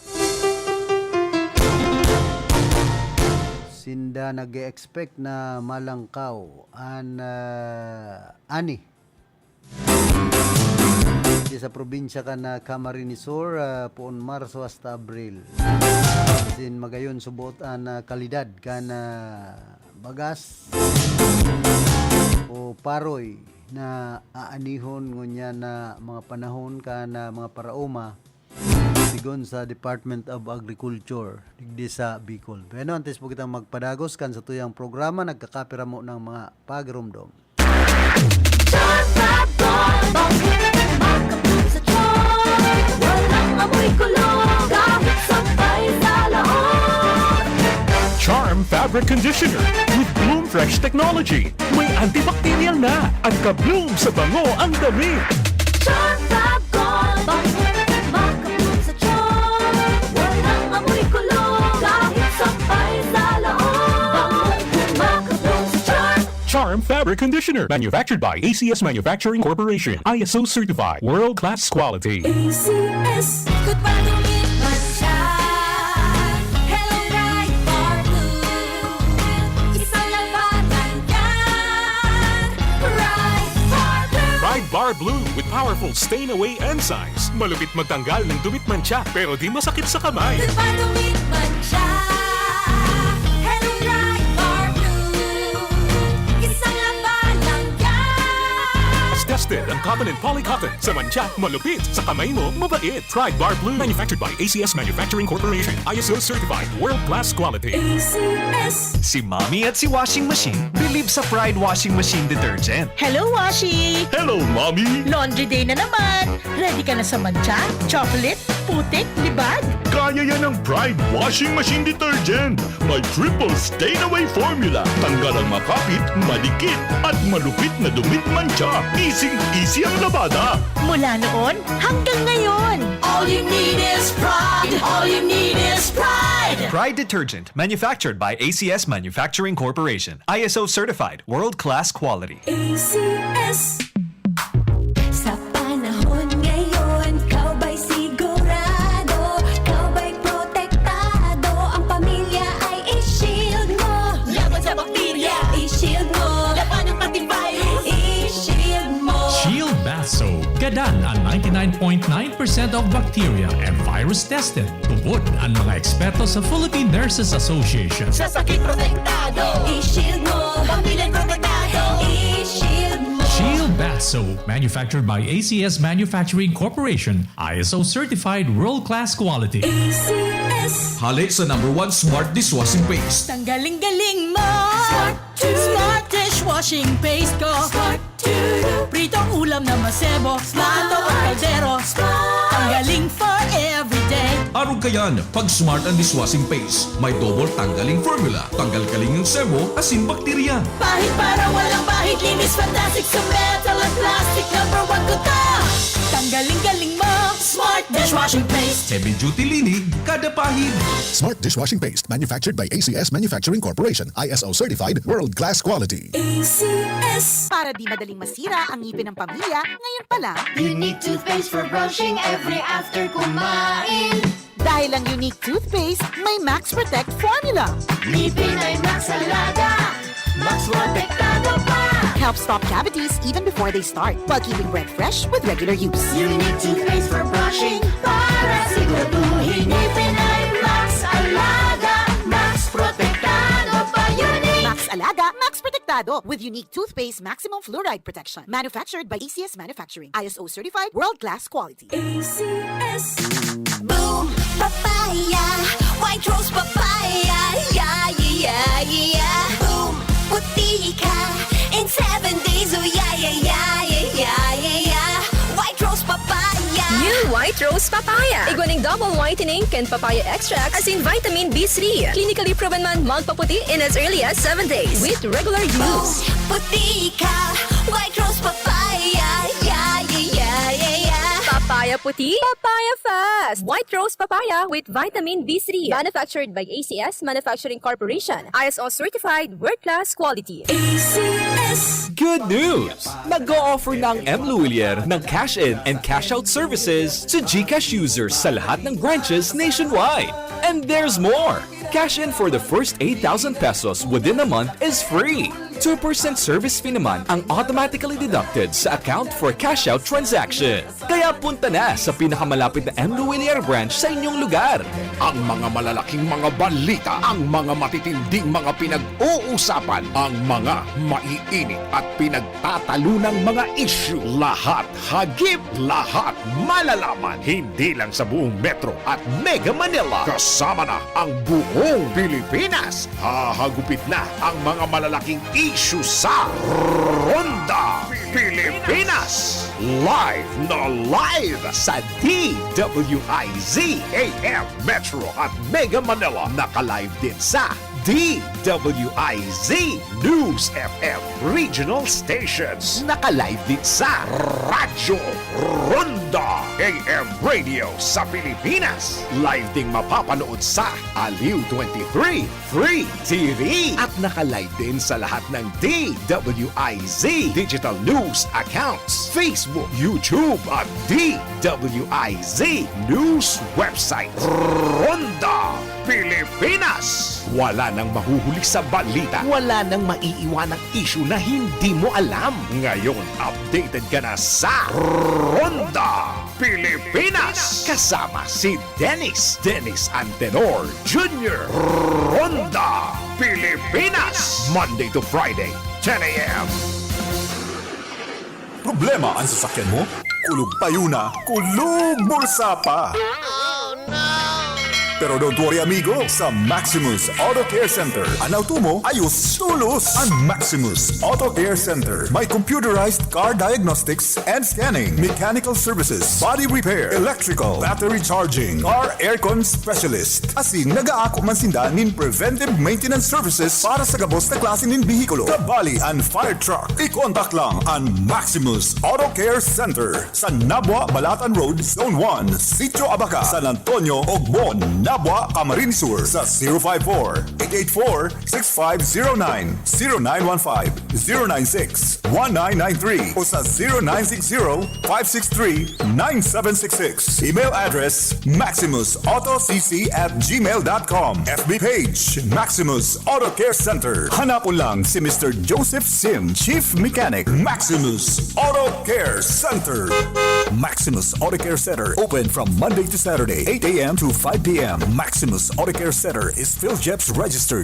sinda nag-e-expect na malangkaw an, ah, ani. Di sa probinsya kan, ah, Camarines Sur, ah, poon Marso hasta Abril. Asin magayon subot an, ah, kalidad kan, ah, bagas o paroy na aanihon ngunyan na mga panahon kan, ah, mga paraoma. Sigon sa Department of Agriculture, digdi sa Bicol. Bueno, antes po kitang magpadagos kan satuyang programa, nagkakapira mo ng mga pagirumdom. Charm Fab Gold, makapag sa charm. Walang amoy kulog, kahit sampay sa laog. Charm Fabric Conditioner with Bloom Fresh Technology. May antibacterial na. Ang ka-bloom sa bango ang damit. Charm Fab Gold, makapag sa charm. Walang amoy kulog, kahit sampay sa laog. Makapag sa charm. Charm Fabric Conditioner. Manufactured by A C S Manufacturing Corporation. I S O certified. World class quality. A C S. Ikot pa, dumit man siya. Hello, Pride Bar Blue. Isang labanan yan. Pride Bar Blue. Pride Bar Blue with powerful stain away enzymes. Malupit magtanggal ng dumit mantsa, pero di masakit sa kamay. Ikot pa, dumit man siya. Hello, Pride Bar Blue. Isang labanan yan. Tested ang cotton and polycotton. Sa mantsa, malupit. Sa kamay mo, mabait. Pride Bar Blue. Manufactured by A C S Manufacturing Corporation. I S O certified. World class quality. A C S. Si Mommy at si Washing Machine bilib sa Pride Washing Machine Detergent. Hello, Washi! Hello, Mommy! Laundry day na naman! Ready ka na sa mantsa, chocolate, putik, libag? Kaya yan ng Pride Washing Machine Detergent. May triple stain away formula. Tanggal ang makapit, madikit, at malupit na dumit mantsa. Easy-easy ang labada. Mula noon hanggang ngayon. All you need is Pride. All you need is Pride. Pride Detergent, manufactured by A C S Manufacturing Corporation. I S O certified, world-class quality. A C S. Sa panahon ngayon, ikaw ba'y sigurado? Ikaw ba'y protektado? Ang pamilya ay i-shield mo. Laban sa bakterya, i-shield mo. Laban ng antivirus, i-shield mo. Shield Bath Soap. Gadan ang ninety-nine point nine percent of bacteria and virus tested. Tubod ang mga eksperto sa Philippine Nurses Association. Sa sakit protektado, i-shield mo. Pamilya protektado, i-shield mo. Shield Bath Soap, manufactured by A C S Manufacturing Corporation, I S O certified world-class quality. A C S. Hale sa number one smart dishwashing paste. Tanggaling-galing mo! Smart! Smart dishwashing paste ko! Smart! Pritong ulam na masebo, plato o kaldero. Tanggaling for everyday. Arog kayan, pag Smart ang dishwashing paste, may double tanggaling formula. Tanggal kaling ang sebo, asin bakterya. Pahid para walang bahid, linis fantastic sa metal at plastic. Number one ko to. Tanggaling-galing mo, Smart dishwashing paste. Heavy duty linig, kada pahid. Smart dishwashing paste, manufactured by A C S Manufacturing Corporation, I S O certified, world class quality. A C S. Para di madaling masira ang ngipin ng pamilya, ngayon pa lang. Unique toothpaste for brushing every after kumain. Dahil ang Unique Toothpaste may Max Protect Formula. Ngipin ay Max Alaga, Max Protektado pa. Helps stop cavities even before they start, while keeping breath fresh with regular use. Unique toothpaste for brushing para siguraduhin ngipin ay Max Alaga, Max Protektado pa. Unique! Max Alaga, Max Protektado with Unique Toothpaste Maximum Fluoride Protection. Manufactured by A C S Manufacturing. I S O certified, world-class quality. A C S. Boom! Papaya! White Rose Papaya! Yeah, yeah, yeah, yeah! Boom! Puti ka in seven days! Oh, yeah, yeah, yeah! White Rose Papaya! New White Rose Papaya. Igwa ning double whitening kan papaya extract asin vitamin B three. Clinically proven man magpaputi in as early as seven days with regular use. Puti ka, White Rose Papaya. Yeah, yeah, yeah, yeah, yeah. Papaya puti, papaya fast. White Rose Papaya with vitamin B three. Manufactured by A C S Manufacturing Corporation. I S O certified, world-class quality. A C S. Good news! Nag-o-offer na ang M Luwilier ng cash-in and cash-out services to GCash users sa lahat ng branches nationwide. And there's more! Cash in for the first eight thousand pesos within a month is free. Two percent service fee naman ang automatically deducted sa account for cash-out transaction. Kaya punta na sa pinakamalapit na M Luwilier branch sa inyong lugar. Ang mga malalaking mga balita, ang mga matitinding mga pinag-uusapan, ang mga maiinit at pinagtatalunang mga issue, lahat hagip, lahat malalaman, hindi lang sa buong Metro at Mega Manila, kasama na ang buong Pilipinas. Hahagupit na ang mga malalaking issue sa Ronda Pilipinas. Live na live sa D W I Z A M Metro at Mega Manila. Naka-live din sa D W I Z News F M Regional Stations. Naka-live din sa Radyo Ronda. Ronda A M Radio sa Pilipinas. Live ding mapapanood sa Aliw twenty-three Free T V. At naka-live din sa lahat ng D W I Z digital news accounts, Facebook, YouTube, at D W I Z news website. Ronda Pilipinas. Wala nang mahuhuli sa balita. Wala nang maiiwanang issue na hindi mo alam. Ngayon, updated ka na sa Ronda Pilipinas. Kasama si Dennis, Dennis Antenor Junior. Ronda Pilipinas. Monday to Friday, ten a.m. Problema an sasakyan mo? Kulog payo na, kulog bulsa pa! Pero don't worry, amigo! Sa Maximus Auto Care Center, an auto mo, ayos tolos! An Maximus Auto Care Center may computerized car diagnostics and scanning, mechanical services, body repair, electrical, battery charging, car aircon specialist. Asin nag-aako man sinda nin preventive maintenance services para sa gabos na klase nin behikulo. Kabali an fire truck. I-contact lang an Maximus Auto Care Center sa Nabua, Balatan Road, Zone one, Sitio Abaca, San Antonio, Ogbon, Nabua, Camarines Sur sa zero five four, eight eight four, six five zero nine, zero nine one five, zero nine six, one nine nine three o sa zero nine six zero, five six three, nine seven six six. Email address, maximus auto c c at gmail dot com. F B page, Maximus Auto Care Center. Hanapon lang si Mister Joseph Sim, Chief Mechanic, Maximus Auto Care Center. Maximus Auto Care Center, open from Monday to Saturday, eight a.m. to five p.m. Maximus Auto Care Center is PhilGEPS registered.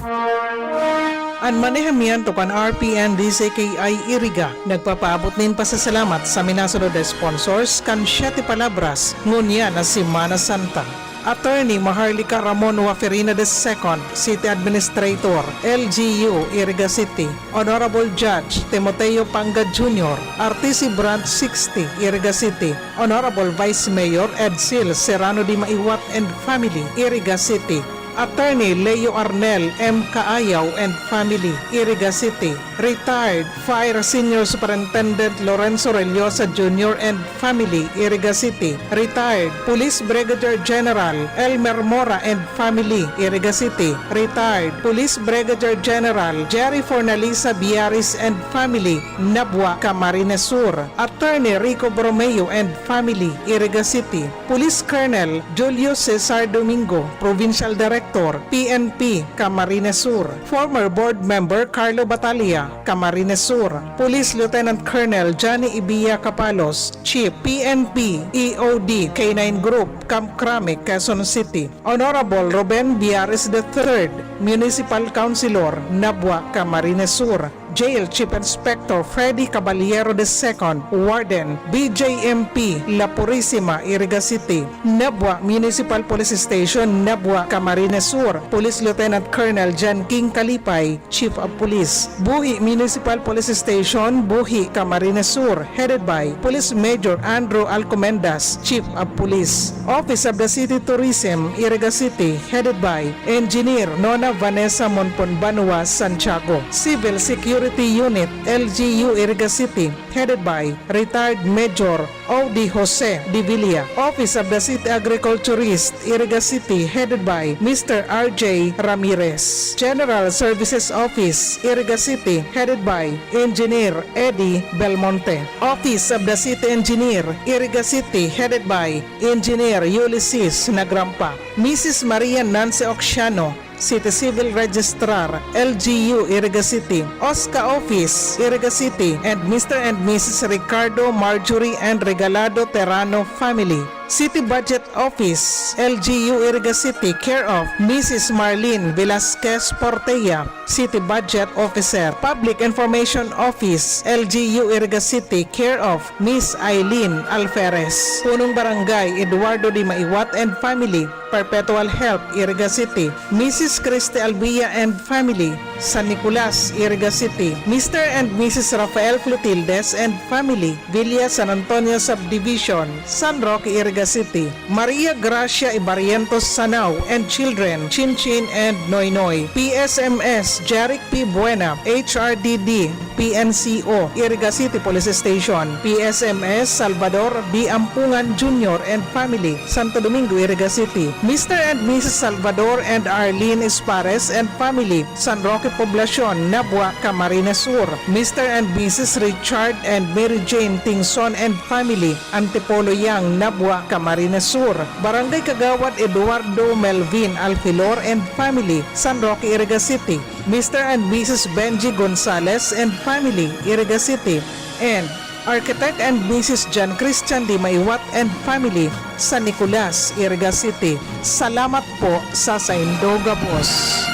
An manehamiento kan R P N D C K I Iriga nagpapaabot nin pasasalamat sa minasunod na sponsors kan Siete Palabras ngunyan na Semana Santa. Attorney Maharlika Ramon Waferina the second, City Administrator, L G U, Iriga City. Honorable Judge Timoteo Panga Junior, R T C Branch sixty, Iriga City. Honorable Vice Mayor Edsel Serrano de Maiwat and family, Iriga City. Attorney Leo Arnel M. Kaayaw and family, Iriga City. Retired Fire Senior Superintendent Lorenzo Rellosa Junior and family, Iriga City. Retired Police Brigadier General Elmer Mora and family, Iriga City. Retired Police Brigadier General Jerry Fornalisa Biaris and family, Nabua, Camarines Sur. Attorney Rico Bromeo and family, Iriga City. Police Colonel Julio Cesar Domingo, Provincial Director, P N P, Camarines Sur. Former Board Member Carlo Batalla, Camarines Sur. Police Lieutenant Colonel Johnny Ibia Capalos, Chief, P N P, E O D, K nine Group, Camp Crame, Quezon City. Honorable Ruben Biares the third, Municipal Councilor, Nabua, Camarines Sur. Jail Chief Inspector Freddy Caballero the second, Warden, B J M P, La Purisima, Iriga City. Nabua Municipal Police Station, Nabua, Camarines Sur. Police Lieutenant Colonel John King Kalipay, Chief of Police. Buhi Municipal Police Station, Buhi, Camarines Sur, headed by Police Major Andrew Alcomendas, Chief of Police. Office of the City Tourism, Iriga City, headed by Engineer Nona Vanessa Monpon Banua Santiago. Civil Security Unit, L G U, Iriga City, headed by Retired Major O D Jose de Villa. Office of the City Agriculturist, Iriga City, headed by Mister R J Ramirez. General Services Office, Iriga City, headed by Engineer Eddie Belmonte. Office of the City Engineer, Iriga City, headed by Engineer Ulysses Nagrampa. Missus Maria Nancy Oxiano, City Civil Registrar, L G U, Iriga City. OSCA Office, Iriga City, and Mister and Missus Ricardo, Marjorie, and Regalado Terrano family. City Budget Office, L G U, Iriga City, care of Missus Marlene Velasquez Portea, City Budget Officer. Public Information Office, L G U, Iriga City, care of Miss Eileen Alferez. Punong Barangay, Eduardo de Maiwat and family, Perpetual Health, Iriga City. Missus Christy Albia and family, San Nicolas, Iriga City. Mister and Missus Rafael Clotildes and family, Villa San Antonio Subdivision, San Roque, Iriga City, Maria Gracia Ibarrientos Sanao and children, Chinchin and Noynoy, P S M S, Jeric P. Buena, H R D D, P N C O, Iriga City Police Station, P S M S, Salvador B. Ampungan Junior and family, Santo Domingo, Iriga City, Mister and Missus Salvador and Arlene Espares and family, San Roque Poblacion, Nabua, Camarines Sur, Mister and Missus Richard and Mary Jane Tingson and family, Antipolo Yang, Nabua, Camarines Sur, Barangay Kagawad Eduardo Melvin Alfilor and family, San Roque, Iriga City, Mister and Missus Benji Gonzalez and family, Iriga City, and Architect and Missus John Christian Di Maiwat and family, San Nicolas, Iriga City. Salamat po sa saindo gabos.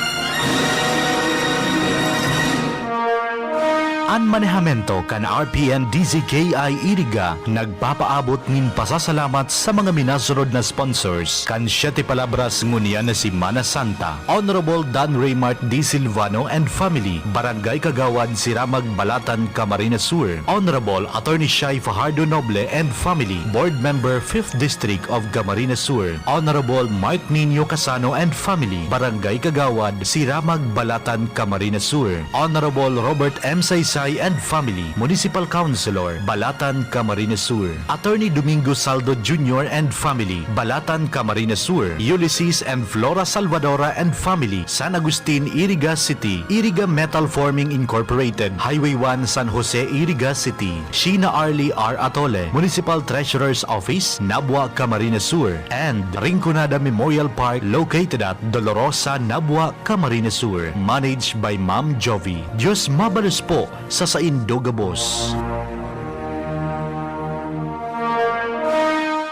An manehamento kan R P N D Z K I Iriga nagpapaabot nin pasasalamat sa mga minasunod na sponsors kan Siete Palabras ngunyan na Semana Santa: Honorable Dan Raymart D. Silvano and family, Barangay Kagawad, Siramag, Balatan, Camarines Sur; Honorable Attorney Shai Fajardo Noble and family, Board Member, Fifth District of Camarines Sur; Honorable Mark Nino Casano and family, Barangay Kagawad, Siramag, Balatan, Camarines Sur; Honorable Robert M. Saysay and family, Municipal Councilor, Balatan, Camarines Sur; Attorney Domingo Saldo Junior and family, Balatan, Camarines Sur; Ulysses and Flora Salvadora and family, San Agustin, Iriga City; Iriga Metal Forming Incorporated, Highway one, San Jose, Iriga City; Sheena Arlie R. Atole, Municipal Treasurer's Office, Nabua, Camarines Sur; and Rinconada Memorial Park, located at Dolorosa, Nabua, Camarines Sur. Managed by Ma'am Jovi. Diyos mabalos po sa saindo gabos.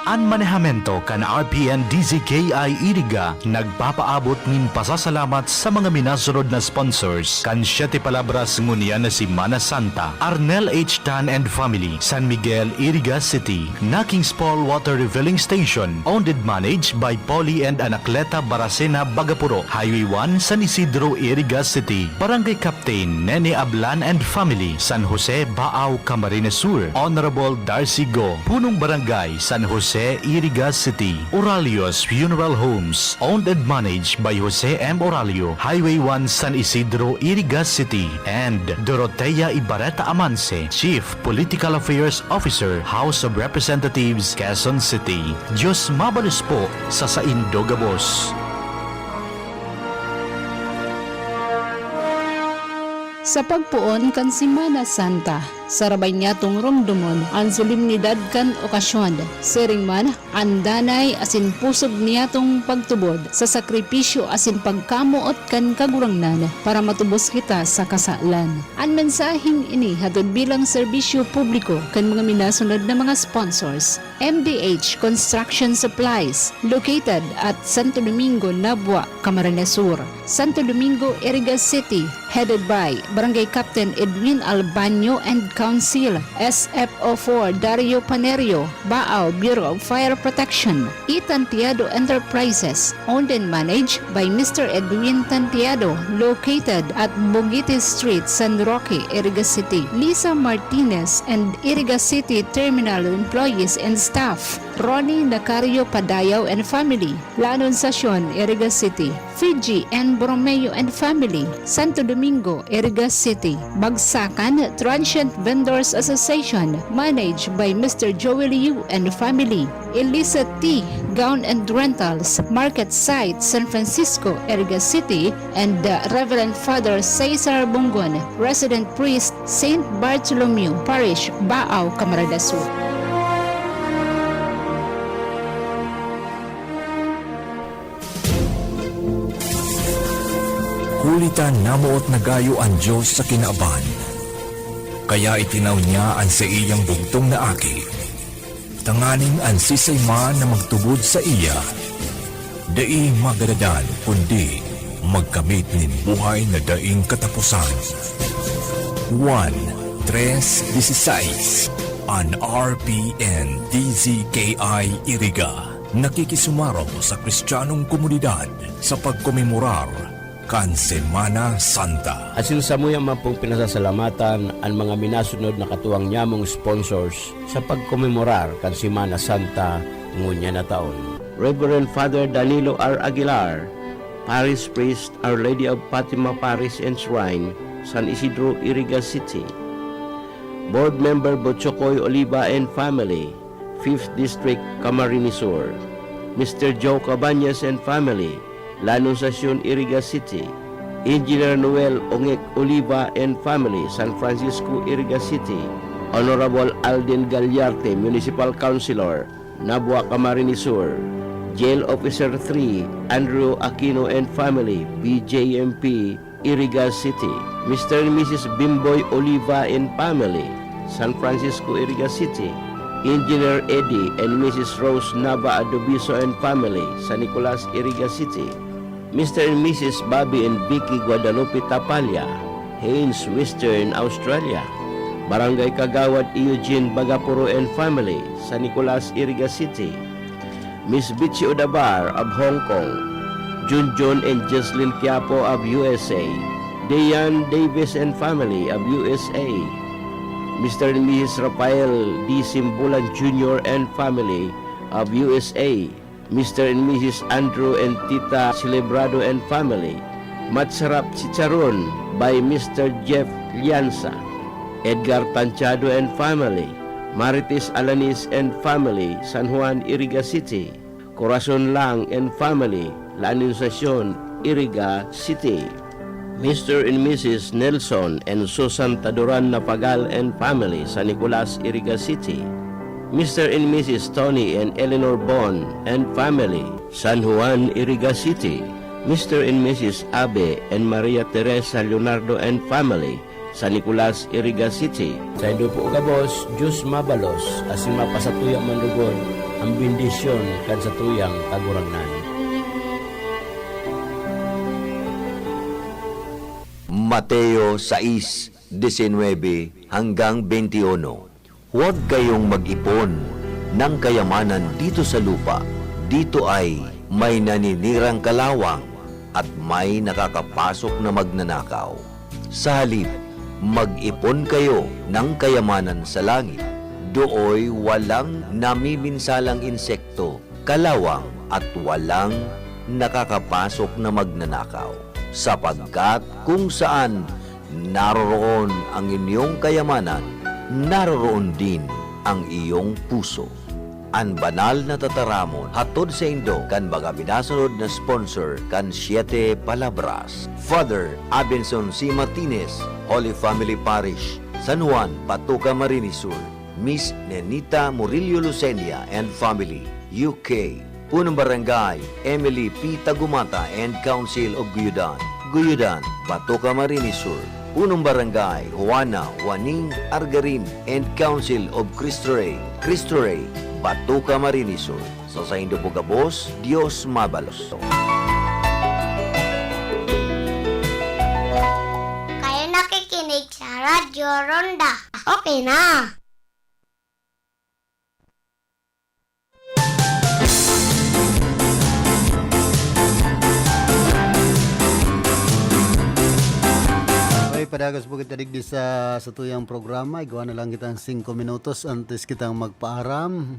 An manehamento kan R P N D Z K I Iriga nagpapaabot nin pasasalamat sa mga minasunod na sponsors kan Siete Palabras ngunyan na Semana Santa: Arnel H. Tan and family, San Miguel, Iriga City; Naking's Paul Water Refilling Station, owned and managed by Polly and Anacleta Baracena Bagapuro, Highway one, San Isidro, Iriga City; Barangay Captain Nene Ablan and family, San Jose, Baao, Camarines Sur; Honorable Darcy Go, Punong Barangay, San Jose, Iriga City; Oralio's Funeral Homes, owned and managed by Jose M. Oralio, Highway one, San Isidro, Iriga City; and Dorotea Ibarreta Amanse, Chief Political Affairs Officer, House of Representatives, Quezon City. Diyos mabalos po sa saindo gabos. Sa pagpoon kan Semana Santa, sarabay niyatong romdomon an solemnidad kan okasyon. Siring man, an danay asin pusog niyatong pagtubod sa sakripisyo asin pagkamoot kan Kagurangnan para matubos kita sa kasalan. An mensaheng ini hatod bilang serbisyo publiko kan mga minasunod na mga sponsors: M D H Construction Supplies, located at Santo Domingo, Nabua, Camarines Sur; Santo Domingo, Iriga City, headed by Barangay Captain Edwin Albanyo and Council; S F O four Dario Panerio, Baao, Bureau of Fire Protection; E Tantiado Enterprises, owned and managed by Mister Edwin Tantiado, located at Bugiti Street, San Roque, Iriga City; Lisa Martinez and Iriga City Terminal employees and staff; Ronnie Nacario Padayaw and family, La Anunciacion, Iriga City; Fiji and Borromeo and family, Santo Domingo, Iriga City; Bagsakan Transient Vendors Association, managed by Mister Joey Liu and family; Elisa T Gown and Rentals, Market Site, San Francisco, Iriga City; and, uh, Reverend Father Cesar Bongon, Resident Priest, Saint Bartholomew Parish, Baao, Camarines Sur. Huli ta namoot na gayo an Dios sa kinaban, kaya itinaw niya an saiyang bugtong na Aki, tanganing an siisay man na magtubod saiya, dai magadadan, kundi magkamit nin buhay na daing kataposan. Juan tres dieciséis, an R P N D Z K I Iriga, nakikisumarong sa Kristiyanong komunidad sa pagkomemorar kan Semana Santa. Asin samuya man pong pinasasalamatan an mga minasunod na katuwang nyamong sponsors sa pagkomemorar kan Semana Santa ngunyan na taon. Reverend Father Danilo R. Aguilar, Parish Priest, Our Lady of Fatima Parish and Shrine, San Isidro, Iriga City. Board Member Butchokoy Oliva and family, Fifth District, Camarines Sur. Mister Joe Cabañas and family, La Anunciacion, Iriga City. Engineer Noel Ongek Oliva and family, San Francisco, Iriga City. Honorable Alden Gallarte, Municipal Councilor, Nabua, Camarines Sur. Jail Officer three, Andrew Aquino and family, B J M P, Iriga City. Mister and Missus Bimboy Oliva and family, San Francisco, Iriga City. Engineer Eddie and Missus Rose Nava Adobiso and family, San Nicolas, Iriga City. Mister and Missus Bobby and Vicky Guadalupe Tapalla, Haynes, Western Australia. Barangay Kagawad Eugene Bagapuro and family, San Nicolas, Iriga City. Miss Bitsi Odabar of Hong Kong, Junjun and Jocelyn Quiapo of U S A, Dayan Davis and family of U S A, Mister and Missus Rafael D. Simbulan Junior and family of U S A, Mister and Missus Andrew and Tita Celebrado and family, Matsarap Chicharon by Mister Jeff Lianza, Edgar Tanchado and family, Marites Alanis and family, San Juan, Iriga City, Corazon Lang and family, La Anunciacion, Iriga City. Mister and Missus Nelson and Susan Taduran Napagal and family, San Nicolas, Iriga City. Mister and Missus Tony and Eleanor Bon and family, San Juan, Iriga City. Mister and Missus Abe and Maria Teresa Leonardo and family, San Nicolas, Iriga City. Saindo po gabos, Diyos mabalos, asin mapasatuya man lugod an bendisyon kan satuyang Kagurangnan. Mateo sais, disinwebe hanggang benti uno. Huwag kayong mag-ipon ng kayamanan dito sa lupa. Dito ay may naninirang kalawang at may nakakapasok na magnanakaw. Sa halip, mag-ipon kayo ng kayamanan sa langit. Dooy walang namiminsalang insekto, kalawang at walang nakakapasok na magnanakaw. Sapagkat kung saan naroroon ang inyong kayamanan, naroroon din ang iyong puso. An banal na tataramon hatod saindo kan mga minasunod na sponsor kan Siete Palabras, Father Abenson C. Martinez, Holy Family Parish, San Juan, Batoka, Marinis Sur, Miss Nenita Murillo Lucenia and family, U K. Punong Barangay, Emily P. Tagumata and Council of Guyudan, Guyudan, Batoka, Marinis Sur. Punong Barangay, Juana Juaning Argarin and Council of Cristo Rey, Cristo Rey, Batoka, Marinis Sur. Sa saindo po gabos, Dios mabalos. Kayo nakikinig sa Radyo Ronda. Okay na. Okay, padagos po kita digdi sa, sa tuyang programa. Igwa na lang kitang singko minutos antes kitang magpaaram.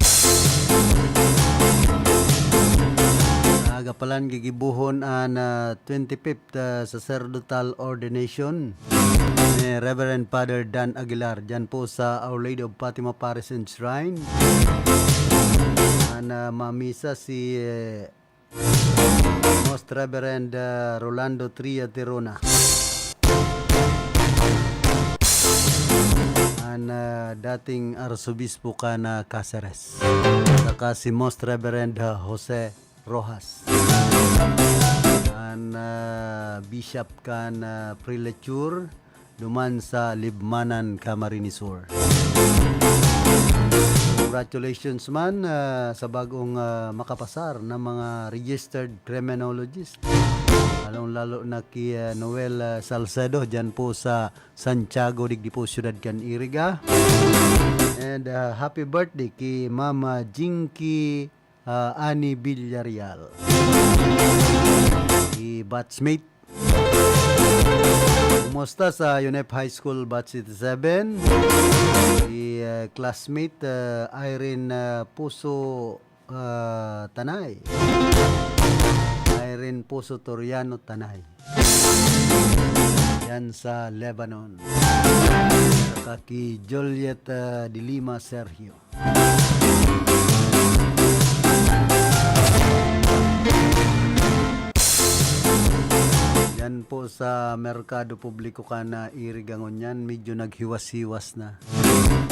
Sa aga pa lang, gigibohon an, ah, twenty-fifth, ah, sacerdotal ordination ni Reverend Father Dan Aguilar, dyan po sa Our Lady of Fatima Parish and Shrine. An, ah, mamisa si, eh, Most Reverend, ah, Rolando Tria Tirona, an, ah, dating Arsobispo kan, ah, Caceres. Saka si Most Reverend, ah, Jose Rojas, an, ah, Bishop kan, ah, Prelature duman sa Libmanan, Camarines Sur. Congratulations man, ah, sa bagong, ah, makapasar na mga registered criminologist. Lalong-lalo na ki, ah, Noel, ah, Salcedo, dyan po sa Santiago, digdi po siyudad kan Iriga. And, ah, happy birthday ki Mama Jinky, ah, Annie Villarreal. Ki batchmate. Kumusta sa UNEP High School Batch eighty-seven? Ki, ah, classmate, ah, Irene, ah, Puso ah, Tanay. Irene Poso Toriano Tanay. Yan sa Lebanon. Saka ki Juliet, ah, de Lima Sergio. Yan po sa Merkado Publiko kan Iriga ngunyan, medyo naghiwas-hiwas na.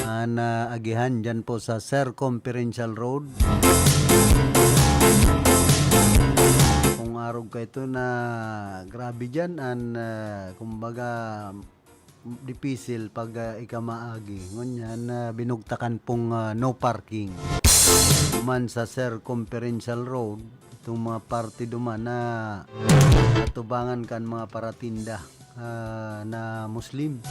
An, ah, agihan dyan po sa Circumferential Road. Kung arog ka ito na grabe dyan, an, ah, kumbaga, dipisil pag, ah, ika maagi. Ngunyan, ah, binugtakan pong, ah, no parking. Duman sa Circumferential Road, itong mga parte duman na atubangan kan mga paratinda, ah, na Muslim.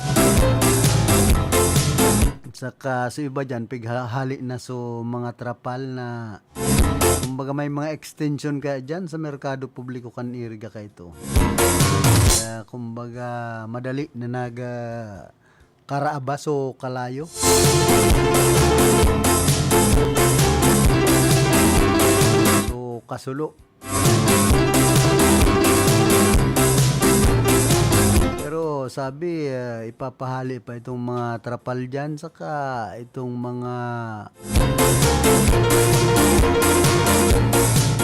Saka sa iba dyan, pighahali na so mga trapal na, kumbaga, may mga extension kaya dyan sa Merkado Publiko kan Iriga kaito. Kaya, kumbaga, madali na nag, ah, karaabas o kalayo. So, kasulo. Pero sabi, ah, ipapahali pa itong mga trapal dyan, saka itong mga,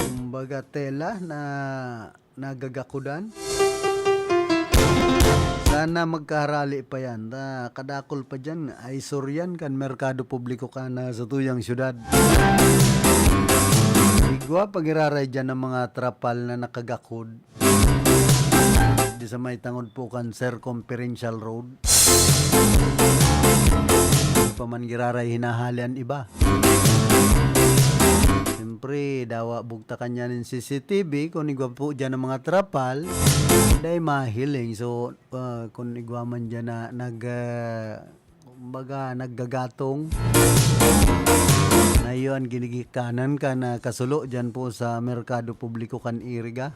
kumbaga, tela na nagagakudan. Sana magkaharali pa yan. Ta, kadakul pa dyan, eyesore yan kan Merkado Publiko kan, ah, satuyang syudad. Igwa pa giraray dyan ang mga trapal na nakagakod. Di sa may tangod po kan Circumferential Road. Di pa man giraray hinahali an iba. Siyempre, dawa bugtakan niya nin C C T V, kung igwa po dyan ang mga trapal, dai mahiling. So, ah, kung igwa man dyan na nag, ah, kumbaga, naggagatong, na iyo an ginigikanan kan, ah, kasulo dyan po sa Merkado Publiko kan Iriga.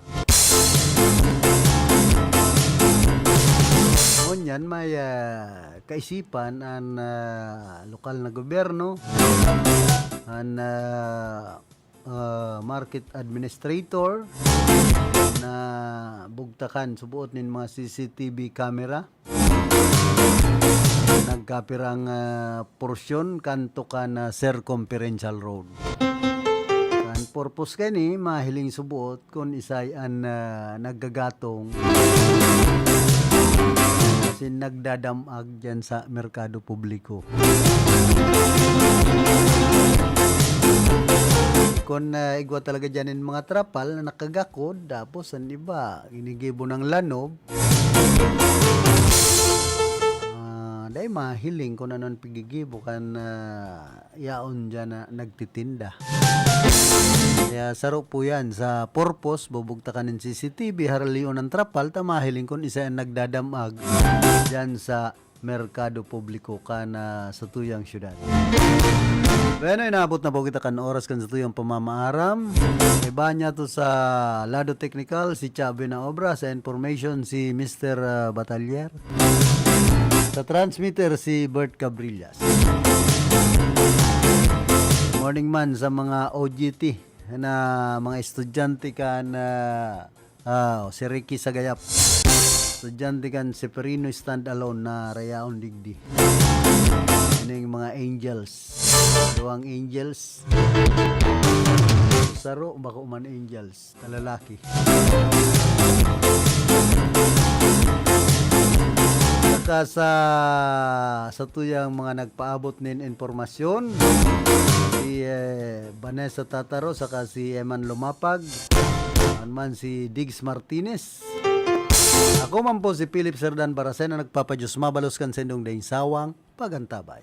Ngunyan, may, ah, kaisipan an, ah, lokal na gobyerno, an, ah, ah, market administrator na bugtakan suboot nin mga C C T V camera. Nagkapirang, ah, porsyon kanto kan, ah, Circumferential Road. An purpose kani, mahiling suboot kun isay an, ah, naggagatong asin nagdadam-ag diyan sa merkado publiko. Kun, ah, igwa talaga diyan nin mga trapal na nakagakod, tapos an iba, ginigibo ng lanob, ah, dai mahiling kun ano an pigigibo kan, ah, yaon diyan na nagtitinda. Kaya saro po yan sa purpose, bubugtakan nin C C T V, haralion an trapal, ta mahiling kun isa an nagdadamag diyan sa merkado publiko kan, ah, satuyang syudad. Bueno, inaabot na po kita kan oras kan satuyang pamamaaram. Iba niya to sa lado teknikal, si Chabi na obra, sa information, si Mister, ah, Batalier. Sa transmitter, si Bert Cabrillas. Morning man sa mga O G T na mga estudyante kan, ah, ah, si Ricky Sagayap. Estudyante kan Seferino Standalone na rayaon digdi. Ining mga angels. Duwang angels. Saro, bako man angels. Talalaki. Saka sa, sa tuyang mga nagpaabot nin impormasyon, si, eh, Vanessa Tataro, saka si Eman Lumapag, man si Diggs Martinez. Ako man po si Philip Serdan Barasena, nagpapadiyos mabalos kan sendong daing sawang pagantabay.